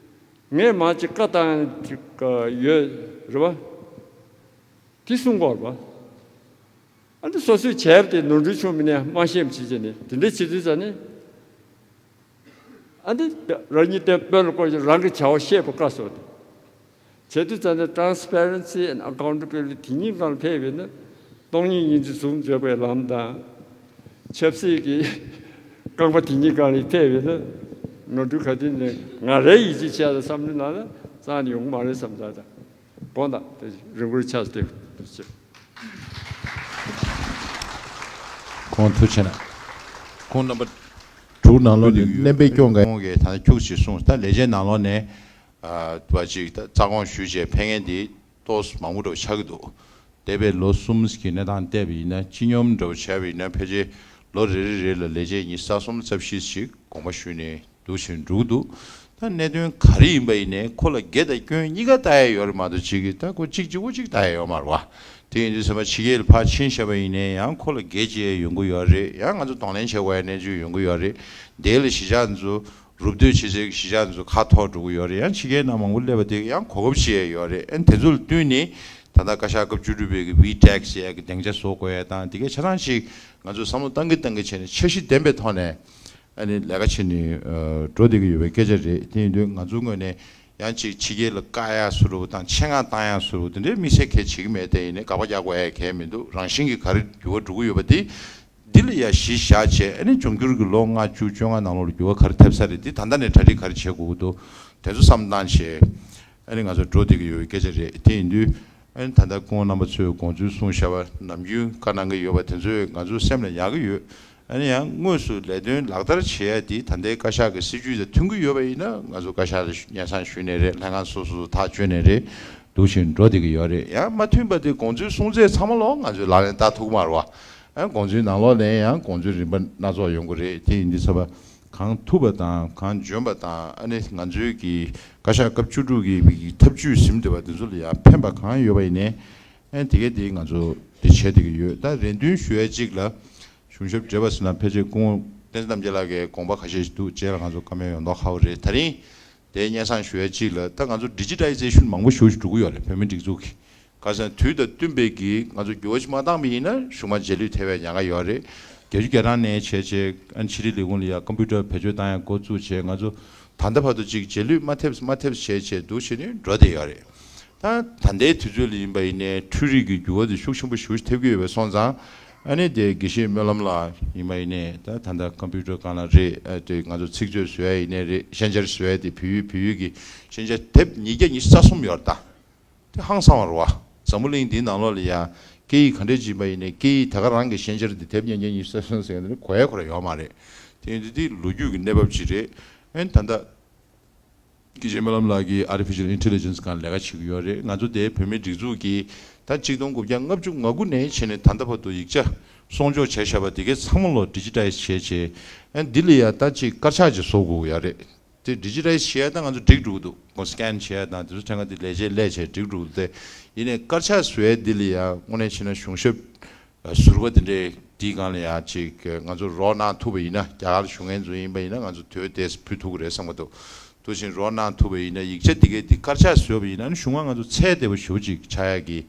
ངས་མར་ཅིག་བཀའ་བཏང་ཅིག་ཡོད་རེད་བ། དེ་གསུང་གི་ཡོད་རེད་བ། ཨ་ནི་སོ་སོས་བྱས་པ་དེ་ནོར་འཁྲུལ་བྱུང་མིན་ནས་མ་ཤེས་པ་བྱེད་བྱས་ནས་དེ་འདྲ་བྱེད་དུས་ཙམ་ནས། ཨ་ནི་རང་ཉིད་དེ་དཔོན་ལ་བསྐོས་ཀྱང་རང་གི་བྱ་བ་ཤེས་པ་དཀའ་སོང་། བྱེད་དུས་ཙམ་ནས་transparency and accountability་དེ་གཉིས་སྒང་ལ་ཕེབས་པས་ན། སྟོང་ཉིད་སྙིང་རྗེ་ཟུང་འཇོག་པའི་ལམ་དང་། ཆབ་སྲིད་ཀྱི་རྐང་པ་དེ་གཉིས་སྒང་ལ་ཕེབས་པས་ན། ནོར་འཁྲུལ་ག་དུས་ནས་ང་རའི་ཡིད་ཆེས་བྱས་ལ་བསམ་བློ་ནང་ལ་རྩ་ནས་ཡོང་གི་མ་རེད་བསམ་ད་ད། དགོངས་དག་དེ་རིང་པོར་ཆགས་ཏེ་ཐུགས་རྗེ་ཆེ། ཁོང་ཐུགས་རྗེ་ཆེ་གནང་། ཁོང་རྣམ་པ་དྲུག་ནང་ལོགས་ནས་གནན་པའི་སྐྱོང་ག་ཁོང་གིས་ད་ཁྱུག་ཅིག་གསུངས། ད་ལས་བྱེད་ནང་ལོགས་ནས་ཨ་བ་ཅིག་ད་རྩ་དགོངས་ཞུས་བྱས་ཕེབས་མཁན་འདི་ཏོག་ཙམ་མང་པོ་འདྲ་བོ་ཆགས་ཀྱི་འདུག། འདས་པའི་ལོ་གསུམ་གྱི་གནས་སྟངས་བལྟས་པ་ཡིན་ན། སྤྱི་སྙོམས་འདྲ་བོ་བྱས་པ་ཡིན་ན་ཕལ་ཆེར་ ལོ་རེ་རེ་རེ་ལ་ལས་བྱེད་ཉི་ཤུ་རྩ་གསུམ་རྩ་བཞི་ཞིག་དགོངས་པ་ཞུས་ནས་འདུག་བཞིན་འགྲོ་གི་འདུག་ད་གནད་དོན་ག་རེ་ཡིན་པ་ཡིན་ནའི་ཁོ་ལ་དགེ་དང་སྐྱོན་གཉིས་ཀ་ལྟ་ཡ་ཡོད་རེད་མ་གཏོགས་གཅིག་གིས་ད་ཁོ་གཅིག་གཅིག་པོ་གཅིག་ལྟ་ཡ་ཡོད་མ་རེད་བ། དེ་ཡིན་དུས་ཚང་མ་ཕྱི་རྒྱལ་ལ་ཕར་ཕྱིན་བཞག་པ་ཡིན་ནའི་ཡང་ཁོ་ལ་དགེ་བྱེད་ཡ་ཡོང་གི་ཡོད་རེད། ཡང་ང་ཚོ་གདོང་ལེན་བྱེད་དགོས་ཡ་གནས་ཚུལ་ཡོང་གི་ཡོད་རེད། དེ་ལ་གཞིས་ཆགས་ཚོ་རུབ་སྡོད་བྱེད་སའི་གཞིས་ཆགས་ཚོ་ཁ་འཐོར་འགྲོ་གི་ཡོད་རེད། ཡང་ཕྱི་རྒྱལ་ནང་མང་པོ་སླེབས་པ་དེ་ཡང་གོ་སྐབས་ཤིག་ཡོད་རེད། ཨ་ནི་དེ་ཚོ་ལ་བསྟུན་ནས་ད་ལྟ་བཀའ་ཤག་སྐབས་བཅུ་དྲུག་པའི་གི་ཝི་ཊེག་ཟེར་ཡ་གི་སྡིངས་ཆ་བཟོ་དགོས་ཡ་དང་དེ་གའི་ཆ་ཚང་ཞིག་ང་ཚོ་བསམ་བློ་བཏང་གི་བཏང་གི་བྱས་ནས་འཆར་གཞི་ལྡན་པའི་ཐོག་ནས་ཨ་ནི་ལས་ཀ་བྱས་ནས་འགྲོ་བསྡད་ཀྱི་ཡོད་པའི་སྐད་ཆ་རེད། དེ་ཡིན་དུས་ང་ཚོ་ངོས་ནས་ཡང་ཅིག་ཕྱི་རྒྱལ་ལ་བཀག་ཡ་བཟོ་འདྲ་བོ་དང་ཆེད་མངགས་བཏང་ཡ་བཟོ་འདྲ་བོ་དེ་འདྲའི་དམིགས་བསལ་གལ་བྱེད་ཀྱི་མེད། དེ་ཡིན་ནའི་དགག་པ་རྒྱག་དགོས་ཡ་གལ་མི་འདུག་རང་བཞིན་གྱིས་ག་རེ་འགྱུར་བ་འགྲོ་གི་ཡོད་པ་དེ། འདི་ལ་ཡ་གཞི་བཞག་བྱས་ཨ་ནི་འབྱུང་འགྱུར་གྱི་ལོ་ལྔ་བཅུ་བཅོ་ལྔ་ནང་ལོགས་ལ་འགྱུར་བ་ག་རེ་ཐེབས་ས་རེད། འདི་ད་ལྟ་ནས་གྲ་སྒྲིག་ག་རེ་བྱེད་དགོས་ཀྱི་འདུག་དེ་ཚོ་བསམ་བཏང་བྱས་ཨ་ནི་ང་ཚོ་འགྲོ་བསྡད་ཀྱི་ཡོད་པའི་སྐད་ཆ་རེད། དེ་ཡིན་དུས་ཨ་ནི་ད་ལྟ་སྐུ་ངོ་རྣམ་པ་ཚོས་དགོངས་ཚུལ་གསུངས་བཞག་པ་ནམ་རྒྱུན་བཀའ་གནང་གི་ཡོད་པ་དེ་ཚོས་ང་ཚོའི་སེམས་ལ་ཡག་གི་ཡོད། ཨ་ནི་ཡང་དངོས་སུ་ལས་དོན་ལག་བསྟར་བྱེད་ཡ་འདི་ད་ལྟའི་བཀའ་ཤག་གི་སྲིད་ཇུས་དང་མཐུན་གྱི་ཡོད་པ་ཡིན་ན་ང་ཚོ་བཀའ་ཤག་ལ་སྙན་སེང་ཞུས་ནས་རེད། ལྷན་ཁང་སོ་སོ་ཐག་གཅོད་ནས་རེད། འདུག་བཞིན་འགྲོ་བསྡད་ཀྱི་ཡོད་རེད། ཡང་མ་མཐུན་པ་དེ་དགོངས་ཚུལ་གསུང་ཚད་ཚང་མ་ལོག་ང་ཚོས་ལག་ལེན་བསྟར་ཐུབ་ཀྱི་མ་རེད་བ། ཨ་དགོངས་ཚུལ་ནང་ལོགས་ནས་ཡང་དགོངས་ཚུལ་རིམ་པ་སྣ་ཚོགས་ཡོང་གི་རེད། དེ་ཡིན་དུས་ཚོད་པ་གང་ཐུབ་པ་དང་གང་འཇོན་པ་དང་ཨ་ནི་ང་ཚོའི་གི་བཀའ་ཤག་སྐབས་བཅུ་དྲུག་གི་ཐབས་ཇུས་ཟིན་བསྡད་པ་དེ་ཚོ་ལ་ཡང་ཕན་པ་གང་ཡོད་པ་ཡིན་ནའི་ཨ་དེ་གས་དེ་ང་ཚོ་དེ་བྱས་བསྡད་ཀྱི་ཡོད། ད་རེ་འདུན་ཞུ་ཡ་གཅིག་ལ། གཞུང་ཞབས་བགྲེས་པ་ཟེར་ན་ཕལ་ཆེར་སྐུ་ངོ་བསྟན་འཛིན་རྣམ་རྒྱལ་ལགས་ཀྱི་དགོངས་པ་ཁ་ཤས་ཤིག་འདུག་རྗེས་ལ་ང་ཚོ་བཀའ་མོལ་ཡོང་མདོག་ཁ་པོ་རེད། ད་རིང་དེའི་སྙན་སེང་ཞུ་ཡ་གཅིག་ལ་ད་ང་ཚོ་ཌི་ཇི་ཊའི་ཛེ་ཤན་མང་པོ་ཞེ་པོ་ཞིག་འགྲོ་གི་ཡོད་རེད། བོད་མིའི་སྒྲིག་འཛུགས་ཀྱི་ཁ་སང་དུས་དང་བསྟུན་པའི་གི་ང་ཚོ་འགྱུར་བ་ཞིག་མ་བཏང་པ་ཡིན་ན་གཞུག་མ་རྗེས་ལུས་ཐེབས་པའི་ཉེན་ཁ་ཡོད་རེད། བརྒྱད་ཅུ་གྱ་གྲངས་ནས་བྱས་བྱས་ཨ་ནི་ཕྱི་དྲིལ་ལས་ཁུངས་ལ་ཡ་ཀམ་པུ་ཊར་བེད་སྤྱོད་བཏང་ཡ་འགོ་བཙུགས་བྱས་ང་ཚོ་ད་ལྟ་བར་དུ་ཅིག་རྗེས་ལུས་མ་ཐེབས་མ་ཐེབས་བྱས་བྱས་འདུག་བྱས་ནས་འགྲོ་བསྡད་ཡོད་རེད། ད་ད་ལྟའི་དུས་ཚོད་ལ་ཡིན་པ་ཡིན་ནའི་འཕྲུལ་རིག་གི་འགྱུར་བ་དེ་ཤུགས་ཆེན་པོ་ཞེ་པོ་ཐེབས་ཀྱི་ཡོད་པ་སོང་ཙང་ཨ་ནི་དེ་དགེ་བཤེས་སྨོན་ལམ་ལགས་ཡིན་པ་ཡིན་ནའི་ད་ད་ལྟ་ཀམ་པུ་ཊར་སྒང་ལ་རེད། ཨ་དེ་ང་ཚོ་ཚིག་མཛོད་བཟོ་ཡ་ཡིན་ནའི་རེད། ཤན་སྦྱར་བཟོ་ཡ་དེ་བོད་ཡིག་བོད་ཡིག་གི་ཤན་སྦྱར་དེབ་ཉིས་བརྒྱ་ཉི་ཤུ་རྩ་གསུམ་ཡོད་རེད་ད། དེ་ཧང་སང་བ་རེད་བ། འཛམ་བུ་གླིང་འདིའི་ནང་ལོགས་ལ་ཡ་སྐད་ཡིག་ག་འདྲས་ཅིག་ཡིན་པ་ཡིན་ནའི་སྐད་ཡིག་ད་ག་རང་གི་ཤན་སྦྱར་དེ་དེབ་ཉིས་བརྒྱ་ཉི་ཤུ་རྩ་གསུམ་ཟེར་ཡ་དེ་ནི་གོ་ཡ་ཁོ་ར་ཡོད་མ་རེད། དེ་ཡིན་དུས་དེ་ལོ་རྒྱུས་ཀྱི་གནས་བབ་ཅིག་རེད། ཨ་ནི་ད་ལྟ། དགེ་བཤེས་སྨོན་ལམ་ལགས་ཀྱིས་Artificial Intelligence་སྒང་ལས་ཀ་བྱེད་ཀྱི་ཡོད་རེད། ང་ཚོ་དེའི་བོད་མིའི་སྒྲིག་འཛུགས་ཀྱིས་ད་གཅིག་སྟོང་དགུ་བརྒྱ་ལྔ་བཅུ་ང་དགུ་ནས་བྱས་ནས་ད་ལྟ་བར་དུ་ཡིག་ཆ་སྲུང་སྐྱོབ་བྱས་བཞག་པ་དེ་གའི་ཚང་མ་ལོ་ཌི་ཇི་ཊའི་ཛི་བྱས་བྱས་ཨ་འདི་ལ་ཡ་ད་ཅིག་དཀར་ཆག་ཅིག་བཟོ་དགོས་ཀྱི་ཡོད་རེད། དེ་ཌི་ཇི་ཊའི་ཛི་བྱས་ཡ་ད་ང་ཚོ་འགྲིག་འགྲོ་གི་འདུག་ཁོང་སི་ཀེན་བྱས་ཡ་དང་དེ་ཚོ་ཕྲན་ཁ་དེ་ལས་བྱེད་ལས་བྱས་འགྲིག་འགྲོ་གི་འདུག་དེ་ཡིན་ནའི་དཀར་ཆག་བཟོ་ཡ་འདི་ལ་ཡ་དངོས་གནས་བྱས་ན་གཞུང་ཞབས། ཟུར་པ་དེ་འདྲའི་དེའི་སྒང་ལ་ཡང་ཅིག་ང་ཚོ་རོགས་གནང་ཐུབ་པ་ཡིན་ན་རྒྱ་གར་ལ་བཞུགས་མཁན་ཚོ་ཡིན་པ་ཡིན་ན་ང་ཚོ་དོལ་ཏེ་ཕུལ་ཐུབ་ཀྱི་རེད་བསམ་གྱི་འདུག་དེ་བཞིན་རོགས་གནང་ཐུབ་པ་ཡིན་ན་ཡིག་ཆ་དེ་གའི་དེ་དཀར་ཆག་བཟོས་པ་ཡིན་ན་ནི་གཞུང་ང་ང་ཚོ་ཚད་བདེ་པོ་ཞེ་པོ་ཅིག་ཆགས་ཡག་གི་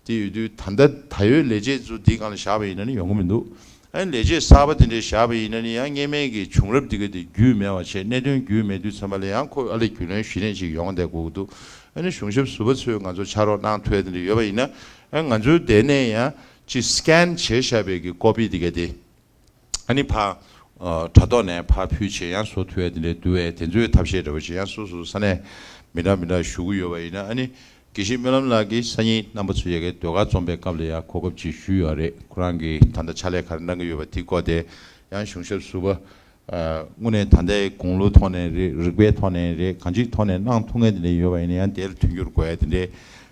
དེ་ཡོད་དུས་ད་ལྟ་ད་ཡོད་ལས་བྱེད་ཚོ་དེའི་སྒང་ལ་བཞག་པ་ཡིན་ན་ནི་ཡོང་གི་མི་འདུག་ཨ་ནི་ལས་བྱེད་གསར་པ་དེ་འདྲས་བཞག་པ་ཡིན་ན་ནི་ཡང་སྔས་མའི་གི་བྱུང་རབས་དེ་གའི་དེ་རྒྱུས་མེད་པ་བྱས་གནད་དོན་རྒྱུས་མེད་དུས་ཙམ་པ་ལ་ཡང་ཁོ་ཨ་ལས་རྒྱུས་ལོན་གཞི་ནས་ཅིག་ཡོང་བསྡད་དགོས་ཀྱི་འདུག་ཨ་ནི་གཞུང་ཞབས་ཟུར་པ་ཚོས་ང་ཚོ་ཕྱག་རོགས་གནང་ཐུབ་ཡ་དེ་འདྲ་ཡོད་པ་ཡིན་ན་ཨ་ང་ཚོའི་དེ་ནས་ཡང་། ཅིག་སི་ཀེན་བྱས་བཞག་པའི་གི་ཀོ་པི་དེ་ག་དེ། ཨ་ནི་ཕ། ཨ་དྲ་ཐོག་ནས་ཕ་ཕུལ་བྱས་ཡང་བཟོ་ཐུབ་ཡ་དེ་འདྲའི་འདུག་བས་དེ་ཚོའི་ཐབས་ཤེས་འདྲ་བོ་ཅིག་ཡང་སོ་སོ་ས་གནས་མི་འདྲ་མི་འདྲ་ཞུ་གི་ཡོད་པ་ཡིན་ན་ཨ་ནི། དགེ་བཤེས་སྨོན་ལམ་ལགས་ཀྱིས་སང་ཉིན་རྣམ་པ་ཚོ་ཡ་གའི་ཟློས་གར་རྩོམ་པའི་སྐབས་ལ་ཡ་གོ་སྐབས་ཅིག་ཞུས་ཡོད་རེད། ཁོ་རང་གིས་ད་ལྟ་ཕྱག་ལས་ག་རེ་གནང་གི་ཡོད་པ་དེ་སྐོར་དེ་ཡང་གཞུང་ཞབས་ཟུར་པ། དངོས་གནས་ད་ལྟའི་དགུང་ལོའི་ཐོག་ནས་རེད། རིག་པའི་ཐོག་ནས་རེད། གང་ཅིའི་ཐོག་ནས་གནང་ཐུབ་མཁན་དེ་འདྲ་ཡོད་པ་ཡིན་ན་ཡང་དེར་མཐུན་འགྱུར་དགོས་ཡ་དེ་འདྲའི་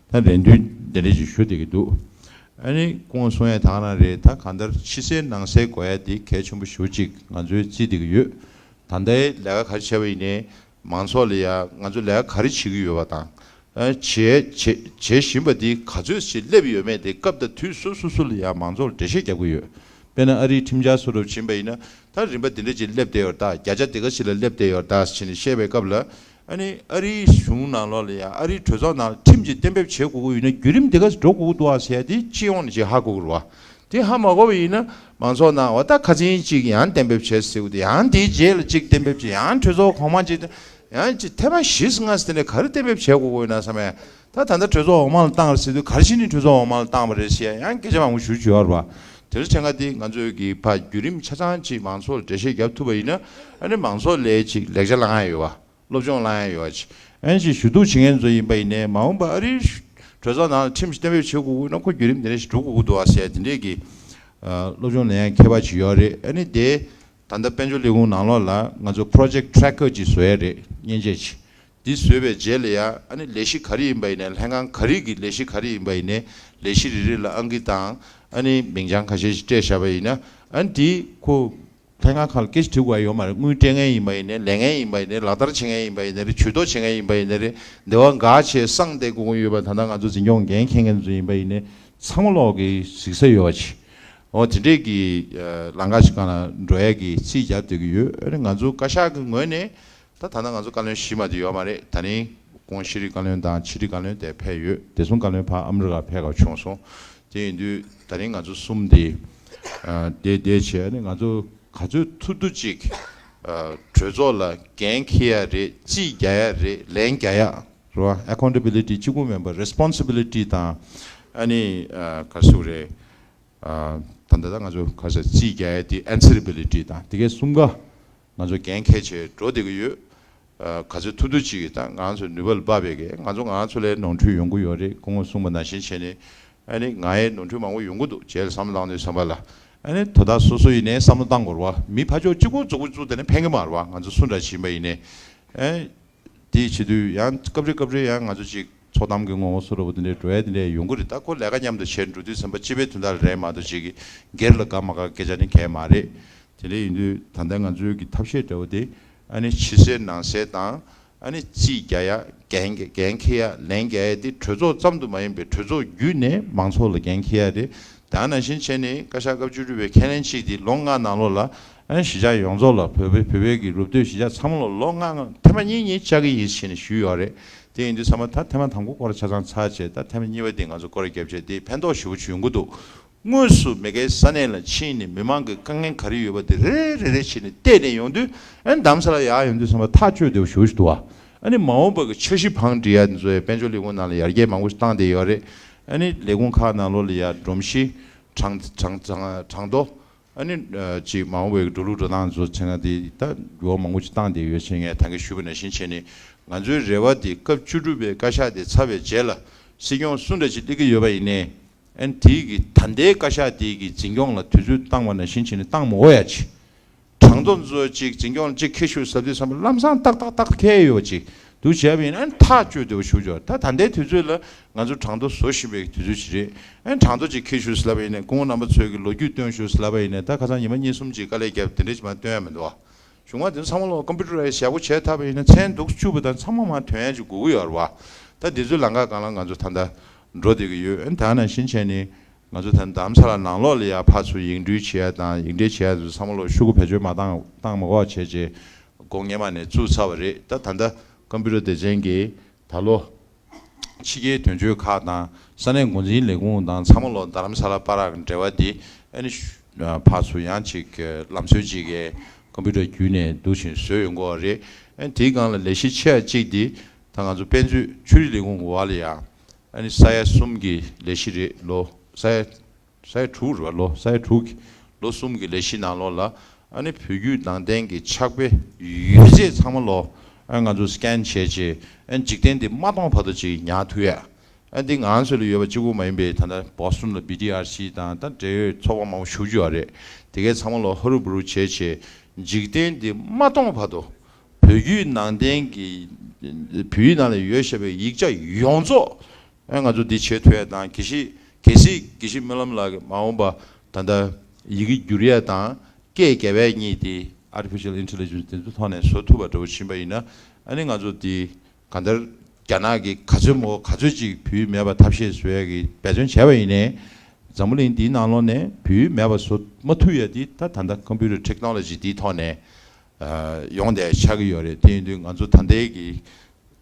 ད་རེ་འདུན་དེ་འདྲ་ཞིག་ཞུ་བསྡད་ཀྱི་འདུག་ཨ་ནི་སྐུ་ངོ་གསུང་ཡ་དེ་ག་རང་རེད། ད་གང་ལྟར་ཕྱི་གསལ་ནང་གསལ་དགོས་ཡ་དེ་གལ་ཆེན་པོ་ཞེ་པོ་ཅིག་ང་ཚོས་བརྩིས་བསྡད་ཀྱི་ཡོད། ད་ལྟའི་ལས་ཀ་ག་རེ་བྱས་པ་ཡིན་ནའི་མང་ཚོགས་ལ་ཡ་ང་ཚོ་ལས་ཀ་ག་རེ་བྱེད་ཀྱི་ཡོད་པ་དང་། བྱེད་བྱེད་བྱེད་བཞིན་པ་འདི་ག་ཚོད་ཞིག་སླེབས་ཡོད་མེད་དེ་སྐབས་དང་དུས་སོ་སོ་སོ་ལ་ཡང་མང་ཚོགས་ལ་འགྲེལ་བཤད་རྒྱབ་ཀྱི་ཡོད། དཔེར་ན་ཨ་རིའི་ཁྲིམས་འཆར་སོ་སོར་ཕྱིན་པ་ཡིན་ན་ད་རིམ་པ་འདི་འདྲ་ཅིག་སླེབས་བསྡད་ཡོད་ད། བརྒྱ་ཆ་འདི་ག་ཞིག་ལ་སླེབས་བསྡད་ཡོད་ད་ཟེར་ནས་བཤད་པའི་སྐབས་ལ་ཨ་ནི་ཨ་རིའི་གཞུང་ནང་ལོགས་ལ་ཡང་ཨ་རིའི་གྲོས་ཚོགས་ནང་ཁྲིམས་ཅིག་གཏན་འབེབས་བྱེད་དགོས་ཀྱི་ཡོད་ན་བརྒྱུད་རིམ་འདི་ག་འགྲོ་དགོས་ཀྱི་འདུག་ཨ་ཟེར་ཡ་དེ་སྤྱི་ཡོངས་ནས་ཅིག་ཧ་གོ་དགོས་རེད་བ། དེ་ཧ་མ་གོ་བ་ཡིན་ན་མང་ཚོགས་ནང་འོ་ད་ཁ་སང་ཅིག་ཡང་གཏན་འབེབས་བྱས་ཟེར་དུས་ཡང་དེའི་རྗེས་ལ་ཅིག་གཏན་འབེབས་བྱས་ཡང་གྲོས་ཚོགས་གོང་མ་ཅིག་ཡང་ཅིག་ཐེངས་མ་བཞི་ལྔ་ཙམ་དེ་ནས་ག་རེ་གཏན་འབེབས་བྱས་དགོས་ཀྱི་ཡོད་ན་བསམ་ཡ། ད་ད་ལྟ་གྲོས་ཚོགས་འོག་མ་ལ་བཏང་རེད་ཟེར་དུས་ག་རེ་བྱས་ནས་གྲོས་ཚོགས་འོག་མ་ལ་བཏང་བ་རེད་ཟེར་ཡ་ཡང་སྐད་ཆ་མང་པོ་ཞུ་རྒྱུ་ཡོད་རེད་བ། དེ་ཚོ་ཆ་ཚང་དེ་ང་ཚོས་ཀྱི་ཕ་བརྒྱུད་རིམ་ཆ་ཚང་ཅིག་མང་ཚོགས་ལ་འགྲེལ་བཤད་རྒྱབ་ཐུབ་པ་ཡིན་ན་ཨ་ནི་མང་ཚོགས་ལ་ཅིག་ལེགས་ཆ་བླང་ཡ་ཡོད་བ། སློབ་སྦྱོང་བླང་ཡ་ཡོད་པ་ཅིག་ཨན་ཅིག་ཞུ་གཏུག་བྱེད་མཁན་ཚོ་ཡིན་པ་ཡིན་ནའི་མ་འོངས་པ་ཨ་རིའི་གྲོས་ཚོགས་ནང་ལ་ཁྲིམས་ཤིག་གཏན་འབེབས་བྱེད་དགོས་ཀྱི་ཡོད་ན་ཁོ་བརྒྱུད་རིམ་དེ་འདྲ་ཞིག་འགྲོ་དགོས་ཀྱི་འདུག་ཨ་ཟེར་དེ་འདྲས་ཀྱི་སློབ་སྦྱོང་ལེན་ཡ་མཁས་པ་ཅིག་ཡོད་རེད། ཨ་ནི་དེ་ད་ལྟ་དཔལ་འབྱོར་ལས་ཁུངས་ནང་ལོགས་ལ་ང་ཚོ་Project Tracker་ཅིག་བཟོ་ཡ་རེད། མཉེན་ཆས་ཅིག་འདི་བཟོས་པའི་རྗེས་ལ་ཡ་ཨ་ནི་ལས་གཞི་ག་རེ་ཡིན་པ་ཡིན་ནའི་ལྷན་ཁང་ག་རེ་གི་ལས་གཞི་ག་རེ་ཡིན་པ་ཡིན་ནའི་ལས་གཞི་རེ་རེ་ལ་ཨང་ཀི་དང་ཨ་ནི་མིང་བྱང་ཁ་ཤས་ཤིག་སྤྲད་བཞག་པ་ཡིན་ན་ ཨ་ནི་དེ་ཁོ་ལྷན་ཁང་ཁག་ལ་སྐད་ཆ་དྲི་དགོས་ཡ་ཡོད་མ་རེད། དངུལ་སྤྲད་མཁན་ཡིན་པ་ཡིན་ནའི་ལེན་མཁན་ཡིན་པ་ཡིན་ནའི་ལག་བསྟར་བྱེད་མཁན་ཡིན་པ་ཡིན་ནའི་རེད། ཇུས་གཏོགས་བྱེད་མཁན་ཡིན་པ་ཡིན་ནའི་རེད། འདི་བ་འགའ་བྱས་སང་སྟེ་དགོས་ཀྱི་ཡོད་པ་ད་ལྟ་ང་ཚོ་འཛིན་སྐྱོང་འགན་འཁྱེར་མཁན་ཚོ་ཡིན་པ་ཡིན་ནའི་ཚང་མ་ལོག་གི་གཟིགས་ས་ཡོད་པ་ཅིག་འོ་དེ་འདྲས་ཀྱི་ལམ་ཁ་ཞིག་སྒང་ལ་འགྲོ་ཡ་གི་རྩིས་རྒྱབ་བསྡད་ཀྱི་ཡོད། ཨ་ནི་ང་ཚོ་བཀའ་ཤག་གི་ངོས་ནས་ད་ད་ལྟ་ང་ཚོ་བཀའ་བློན་གཞི་མ་དེ་ཡོད་མ་རེད། ད་རིང་ཁོང་ཤེས་རིག་བཀའ་བློན་དང་ཕྱི་དྲིལ་བཀའ་བློན་དེ་ཕེབས་ཡོད། བདེ་སྲུང་བཀའ་བློན་ཕར་ཨ་མི་རི་ཀ་ཕེབས་ག་བྱུང་སོང་། དེ་ཡིན་དུས་ད་རིང་ང་ཚོ་གསུམ་དེ་ཨ་དེ་དེ་བྱས་ནས་ང་ཚོ་ག་ཚོད་ཐུབ་ཐུབ་ཅིག་ཨ་གྲོས་ཚོགས་ལ་འགན་འཁྱེར་ཡ་རེད། རྩིས་རྒྱག་ཡ་རེད། ལན་རྒྱག་ཡ་རེད་བ། ཨེ་ཁའུན་ཊེ་བི་ལི་ཊི་གཅིག་པུ་མིན་པར་རེ་སི་པོན་སི་བི་ལི་ཊི་དང་ཨ་ནི་ཨ་ག་ཟེར་རེད། ཨ་ད་ལྟ་ད་ང་ཚོ་ག་ས་རྩིས་རྒྱག་ཡ་དེ་ཨན་སར་ཨེ་བི་ལི་ཊི་དང་དེ་གའི་གསུམ་ཀ་ང་ཚོ་འགན་འཁྱེར་བྱས་འགྲོ་བསྡད་ཀྱི་ཡོད། ཨ་ག་ཚོད་ཐུབ་ཐུབ་ཅིག་ད་ང་ཚོ་ནུས་པ་ལ་དཔག་པའི་གི་ང་ཚོ་ང་ཚོ་ལ་ནོར་འཁྲུལ་ཡོང་གི་ཡོད་རེད། སྐུ་ངོ་གསུངས་པ་ནང་བཞིན་བྱས་ནས་ཨ་ནི་ང་ཡི་ནོར་འཁྲུལ་མང་པོ་ཡོང་གི་འདུག་རྗེས་ལ་བསམ་བློ་བཏང་དུས་ཙམ་པ་ལ་ཨ་ནི་དོ་བདག་སོ་སོ་ཡིན་ནའི་བསམ་བློ་བཏང་དགོས་རེད་བ། མི་ཕར་ཕྱོགས་གཅིག་པུ་མཛུབ་གུ་བཙུགས་བསྡད་ན་ཕན་གི་མ་རེད་བ། ང་ཚོ་སུ་འདྲ་ཞིག་ཡིན་པ་ཡིན་ནའི་ཨ། དེའི་བྱེད་དུས་ཡང་སྐབས་རེ་སྐབས་རེ་ཡང་ང་ཚོ་ཅིག་ཚོགས་གཏམ་གྱི་ངོ་བོ་སོགས་ར་བོ་དེ་འདྲའི་འགྲོ་ཡ་དེ་འདྲའི་ཡོང་གི་རེད། ད་ཁོ་ལས་ཀ་མཉམ་དུ་བྱས་འགྲོ་དུས་ཙམ་པ་སྤྱི་པའི་དོན་དག་རེད་མ་གཏོགས་ཅིག་གི་སྒེར་ལ་དགའ་མ་དགའ་སྐད་ཆ་ནི་གང་ཡང་མ་རེད། དེ་འདྲ་ཡིན་དུས་ད་ལྟ་ང་ཚོའི་གི་ཐབས་ཤེས་འདྲ་བོ་དེ་ཨ་ནི་ཕྱི་གསལ་ནང་གསལ་དང་ཨ་ནི་རྩིས་རྒྱག་ཡ་འགན་འགན་འཁྱེར་ཡ་ལན་རྒྱག་ཡ་དེ་གྲོས་ཚོགས་ཙམ་དུ་མ་ཡིན་པའི་གྲོས་ཚོགས་བརྒྱུད་ནས་མང་ཚོགས་ལ་འགན་འཁྱེར་ཡ་རེད། ད་ནང་བཞིན་བྱས་ནས་བཀའ་ཤག་སྐབས་བཅུ་དྲུག་པའི་ཁས་ལེན་གཅིག་དེ་ལོ་ལྔ་ནང་ལོགས་ལ་ཨ་ནི་གཞིས་ཆགས་ཡོངས་རྫོགས་ལ་བོད་པའི་བོད་པའི་གི་རུབ་སྟོན་གཞིས་ཆགས་ཚང་མ་ལ་ལོ་ལྔ་ལྔ་ཐེངས་མ་གཉིས་གཉིས་བཅར་གི་ཡིན་ཞེས་ནས་ཞུས་ཡོད་རེད། དེ་ཡིན་དུས་ཚང་མ་ད་ཐེངས་མ་དང་པོ་སྐོར་ཆ་ཚང་ཚར་རྗེས་ད་ཐེངས་མ་གཉིས་པ་དེ་ང་ཚོ་སྐོར་ར་བརྒྱབ་བྱས་དེ་ཕན་ཐོགས་ཞེ་པོ་ཅིག་ཡོང་གི་འདུག་དངོས་སུ་མི་སྒེར་ས་གནས་ལ་ཕྱིན་ནས་མི་མང་གི་དཀའ་ངལ་ག་རེ་ཡོད་པ་དེ་རེ་རེ་རེ་བྱས་ནས་བལྟས་ནས་ཡོང་དུས་ཨ་ནི་རྡ་རམ་ས་ལ་ཡར་ཡོང་དུས་ཚང་མ་ཐག་གཅོད་བདེ་པོ་ཞེ་པོ་ཞིག་འདུག་བ། ཨ་ནི་མ་འོངས་པ་གི་འཆར་གཞི་བང་སྒྲིག་ཡ་དེ་ཚོ་ཡང་དཔལ་འབྱོར་ལས་ཁུངས་ནང་ལ་ཡར་རྒྱས་མང་པོ་ཞིག་བཏང་བསྡད་ཡོད་རེད། ཨ་ནི་ལས་ཁུངས་ཁག་ནང་ལོགས་ལ་ཡ་སྒྲོམ་གཞི་གྲངས་གྲངས་གྲངས་གྲངས་ཐོ། ཨ་ནི་ཅིག་མ་འོངས་པའི་འགྲོ་ལུགས་འགྲོ་སྟངས་ཚོ་བྱས་ན་དེ་ད་འགྱུར་བ་མང་པོ་ཅིག་བཏང་བསྡད་ཡོད་ཅེས་ངས་ད་གིན་ཞུས་པ་ནང་བཞིན་བྱས་ནས་ང་ཚོའི་རེ་བ་དེ་སྐབས་བཅུ་དྲུག་པའི་བཀའ་ཤག་དེ་ཚར་བའི་རྗེས་ལ་སྲིད་སྐྱོང་སུ་འདྲ་ཅིག་སླེབས་ཀྱི་ཡོད་པ་ཡིན་ནའི་ཨ་ནི་དེའི་གི་ད་ལྟའི་བཀའ་ཤག་དེའི་གི་འཛིན་སྐྱོང་ལ་དུས་ཚོད་བཏང་བ་ནང་བཞིན་བྱས་ནས་བཏང་མ་དགོས་ཡ་ཅིག་གྲངས་ཐོ་ཚོ་གཅིག་འཛིན་སྐྱོང་གཅིག་འཁྱེར་ཤོག་ཟེར་དུས་ཙམ་པ་ལམ་སང་ཏག་ཏག་ཏག་ཏག་འཁྱེར་ཡོད་ཅིག་འདུག་བྱས་པ་ཡིན་ན་ཨ་ནི་ཐག་གཅོད་བདེ་པོ་ཞུ་ཆོག་ད་ད་ལྟའི་དུས་ཚོད་ལ་ང་ཚོ་གྲངས་ཐོ་བཟོ་བཞིན་པའི་དུས་ཚོད་ཅིག་རེད། ཨ་ནི་གྲངས་ཐོ་གཅིག་འཁྱེར་ཤོག་ཟེར་ལབ་པ་ཡིན་ན་སྐུ་ངོ་རྣམ་པ་ཚོས་ཀྱི་ལོ་རྒྱུས་སྟོན་ཤོག་ཟེར་ལབ་པ་ཡིན་ན་ད་ཁ་སང་ཉི་མ་གཉིས་གསུམ་ཅིག་དཀའ་ལས་བརྒྱབ་དེ་འདྲ་ཅིག་མ་སྟོན་ཡ་མི་འདུག་བ། གཞུག་མ་དེ་ཚོ་ཚང་མ་ལོ་ཀམ་པུ་ཊར་རའི་ཟེར་ཡག་པོ་བྱས་ཐུབ་པ་ཡིན་ན་མཚན་འདུག་བཅུག་པ་དང་ཚང་མ་མ་ཐོན་ཡ་ཅིག་དགོས་ཀྱི་ཡོད་རེད་བ། ད་འདི་ཚོའི་ལམ་ཁ་སྒང་ལ་ང་ཚོ་ད་ལྟ་འགྲོ་བསྡད་ཀྱི་ཡོད། ཨ་ནི་ད་ནང་བཞིན་བྱས་ནས། ང་ཚོ་ད་རྡ་རམ་ས་ལ་ནང་ལོགས་ལ་ཡ་ཕར་ཚུར་ཡིག་འབྲེལ་བྱེད་ཡ་དང་ཡིག་འབྲེལ་བྱེད་ཡ་ཚོ་ཚང་མ་ལོ་ཤོག་གུ་བེད་སྤྱོད་མ་བཏང་བཏང་མ་དགོས་པ་བྱས་རྗེས་སྒོ་སྔོན་མ་ནས་བཙུགས་ཚར་བ་རེད། ད་ད་ལྟ་ཀམ་པུ་ཊར་སྡེ་ཚན་གྱིས་ད་ལོ་ཕྱི་རྒྱལ་དོན་གཅོད་ཁག་དང་ས་གནས་འགོ་འཛིན་ལས་ཁུངས་དང་ཚང་མ་ལོ་རྡ་རམ་ས་ལ་བར་གྱི་འབྲེལ་བ་དེ་ཨ་ནི་ཕར་ཚུར་ཡང་ཅིག་ལམ་སྲོལ་ཅིག་གི་ཀམ་པུ་ཊར་བརྒྱུད་ནས་འདུག་བཞིན་བཟོས་ཡོང་གི་ཡོད་རེད། ཨ་ནི་དེའི་སྒང་ལ་ལས་གཞི་ཆེ་བ་གཅིག་དེ་ད་ང་ཚོ་དཔལ་འབྱོར་ཆོས་རིག་ལས་ཁུངས་འོག་ལ་ཡ། ཨ་ནི་ས་ཡ་གསུམ་གྱི་ལས་གཞི་རེད། ལོ་ས་ཡ་ས་ཡ་དྲུག་རེད་བ། ལོ་ས་ཡ་དྲུག་གི་ལོ་གསུམ་གྱི་ལས་གཞི་ནང་ལོགས་ལ་ཨ་ནི་བོད་བརྒྱུད་ནང་བསྟན་གྱི་ཕྱག་དཔེ་ཡོད་ཚད་ཚང་མ་ལོ་ཨ་ང་ཚོ་སི་ཀེན་བྱས་རྗེས་ཨ་འཇིག་རྟེན་འདི་མ་སྟོངས་བར་དུ་ཅིག་ཉར་ཐུབ་ཡ། ཨ་འདི་ང་ཚོ་ལ་ཡོད་པ་གཅིག་པུ་མ་ཡིན་པའི་ད་ལྟ་བོ་སི་ཊོན་ལ་བི་ཊི་ཨར་སི་དང་ད་འབྲེལ་ཡོད་ཚོགས་པ་མང་པོ་ཞུགས་ཀྱི་ཡོད་རེད། དེ་གའི་ཚང་མ་ལོ་ཧ་རུ་བུ་རུ་བྱས་རྗེས་འཇིག་རྟེན་འདི་མ་སྟོངས་བར་དུ་བོད་བརྒྱུད་ནང་བསྟན་གྱི་བོད་ཡིག་ནང་ལ་ཡོད་བཞག་པའི་ཡིག་ཆ་ཡོངས་རྫོགས། ཨ་ང་ཚོ་འདི་བྱེད་ཐུབ་ཡ་དང་། དགེ་བཤེས་དགེ་སྲིད་དགེ་བཤེས་སྨོན་ལམ་ལགས་ཀྱིས་མ་འོངས་པ་ད་ལྟ་ཡི་གེ་བསྒྱུར་ཡ་དང་སྐད་རྒྱབ་ཡ་གཉིས་དེ་ཨར་ཊི་ཕི་ཤལ་ཨིན་ཊེ་ལི་ཇེན་སི་དེ་ཚོ་ཐོག་ནས་བཟོ་ཐུབ་པ་འདྲ་བོ་ཕྱིན་པ་ཡིན་ན་ཨ་ནི་ང་ཚོ་འདི་གང་ལྟར་རྒྱ་ནག་གིས་ག་ཚོད་མོ་ག་ཚོད་ཅིག་བོད་ཡིག་མེད་པ་ཐབས་ཤེས་བཟོ་ཡ་གི་འབད་བརྩོན་བྱས་པ་ཡིན་ནའི་འཛམ་བུ་གླིང་འདིའི་ནང་ལོགས་ནས་བོད་ཡིག་མེད་པ་བཟོ་མ་ཐུབ་ཡ་འདི་ད་ད་ལྟ་ཀམ་པུ་ཊར་ཊེག་ནོ་ལོ་ཇི་འདིའི་ཐོག་ནས་ཡོང་བསྡད་ཆགས་ཀྱི་ཡོད་རེད། དེ་ཡིན་དུས་ང་ཚོ་ད་ལྟའི་གི་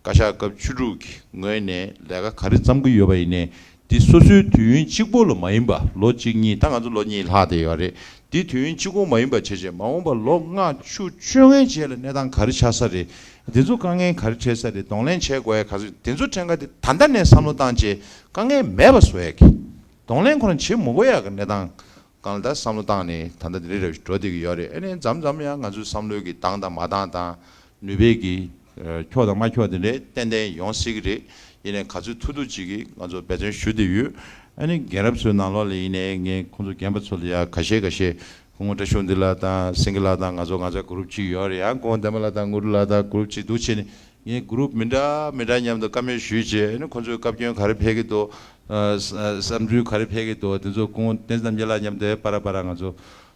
བཀའ་ཤག་སྐབས་བཅུ་དྲུག་གི་ངོས་ནས་ལས་ཀ་ག་རེ་བརྩམ་གྱི་ཡོད་པ་ཡིན་ནའི་འདི་སོ་སོའི་དུས་ཡུན་གཅིག་པོ་ལ་མ་ཡིན་པ་ལོ་གཅིག་གཉིས། ད་ང་ཚོ་ལོ་གཉིས་ལྷག་བསྡད་ཡོད་རེད། འདི་དུས་ཡུན་གཅིག་པོ་མ་ཡིན་པ་བྱས་རྗེས་མ་འོངས་པ་ལོ་ལྔ་བཅུ་བཅོ་ལྔའི་རྗེས་ལ་གནས་སྟངས་ག་རེ་ཆགས་ས་རེད། འདི་ཚོ་དཀའ་ངལ་ག་རེ་འཕྲད་ས་རེད། གདོང་ལེན་བྱེད་དགོས་ཡ་ག་ཚོད། འདི་ཚོ་ཕྲན་ཁ་དེ་ད་ལྟ་ནས་བསམ་བློ་བཏང་རྗེས་དཀའ་ངལ་མེད་པ་བཟོ་ཡ་གི་གདོང་ལེན་ཁོ་རང་བྱེད་མི་དགོས་ཡ་གི་གནས་སྟངས་སྒང་ལ་ད་བསམ་བློ་བཏང་ནས་ད་ལྟ་འདི་རེད་རེད་འགྲོ་བསྡད་ཀྱི་ཡོད་རེད། ཨ་ནི་མཚམས་མཚམས་ཡང་ང་ཚོའི་བསམ་བློའི་གི་འདང་དང་མ་འདང་དང་ནུས་པའི་གི་ཨ་འཁྱོག་དང་མ་འཁྱོག་དེ་འདྲའི་ཏན་ཏན་ཡོང་སྲིད་ཀྱི་རེད། ཡིན་ནའི་ག་ཚོད་ཐུབ་ཐུབ་ཅིག་གིས་ང་ཚོ་འབད་བརྩོན་ཞུ་བསྡད་ཡོད། ཨ་ནི་རྒན་རབས་ཚོའི་ནང་ལོགས་ལ་ཡིན་ནའི་ངས་ཁོང་ཚོ་རྒན་པ་ཚོ་ལ་ཡ་ཁ་ཤས་ཁ་ཤས་སྐུ་ངོ་བཀྲ་ཤིས་དབང་འདུས་ལགས་དང་སེང་གེ་ལགས་དང་ང་ཚོ་ང་ཚོ་གུ་རུབ་ཅིག་ཡོད་རེད། ཡང་སྐུ་ངོ་བདེ་མོ་ལགས་དང་དངོས་གྲུབ་ལགས་དང་གུ་རུབ་ཅིག་འདུག་བྱས་ནས། ངས་གུ་རུབ་མི་འདྲ་མི་འདྲ་མཉམ་དུ་བཀའ་མོལ་ཞུས་རྗེས་ཨ་ནི་ཁོང་ཚོས་བཀའ་བཀྱོན་ག་རེ་ཕེབས་ཀྱི་འདུག་ཨ་བསམ་ཚུལ་ག་རེ་ཕེབས་ཀྱི་འདུག་དེ་ཚོ་སྐུ་ངོ་བསྟན་འཛིན་རྣམ་རྒྱལ་ལགས་མཉམ་དུ་པ་ར་པ་ར་ང་ཚོ་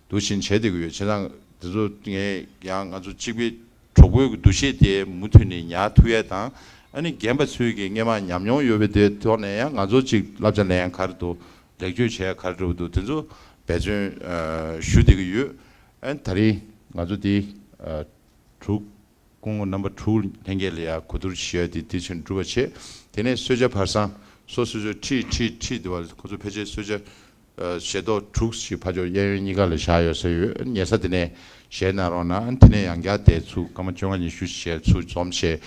འདུ་བཞིན་བྱས་བསྡད་ཀྱི་ཡོད། བྱས་ཙང་དེ་ཚོ་ངས་ཡང་ང་ཚོ་གཅིག་པའི་གྲོགས་པོའི་འདུ་ཤེས་དེ་མུ་མཐུད་ནས་ཉར་ཐུབ་ཡས་དང་། ཨ་ནི་རྒན་པ་ཚོའི་གི་སྔས་མ་ཉམས་མྱོང་ཡོད་པའི་དེ་ཐོག་ནས་ཡང་ང་ཚོ་གཅིག་བསླབ་བྱ་ལེན་ཡ་ག་རེ་འདུག་ལེགས་བཅོས་བྱས་ཡ་ག་རེ་འདུག་དེ་ཚོ་འབད་བརྩོན་ཨ་ཞུ་བསྡད་ཀྱི་ཡོད། ཨ་ནི་ད་རིང་ང་ཚོ་འདི་ཨ་དྲུག་སྐུ་ངོ་རྣམ་པ་དྲུག་ལྷན་རྒྱས་ལ་ཡང་གོ་བསྡུར་ཞུ་ཡ་དེ་དེ་བཞིན་གྲུབ་པ་བྱས། དེ་ནས་གསོལ་ཇ་བར་གསེང་སོ་སོ་སོའི་ཁྲིད་ཁྲིད་ཁྲིད་དེ་བ་ཁོ་ཚོ་ཕལ་ཆེར་གསོལ་ཇ་ཨ་ཞལ་ཏོག་དྲུག་ཞིག་ཕར་ཕྱོགས་གཡས་གཡོན་གཉིས་ཀ་ལ་བཞག་ཡོད་ས་ཡོད། ཉལ་ས་དེ་ནས་ཞལ་ན་རོགས་ན། དེ་ནས་ཡང་བསྐྱར་དེ་ཚུར་སྐར་མ་བཅོ་ལྔ་ཉི་ཤུ་ཞལ་ཚུར་འཛོམས་བྱས།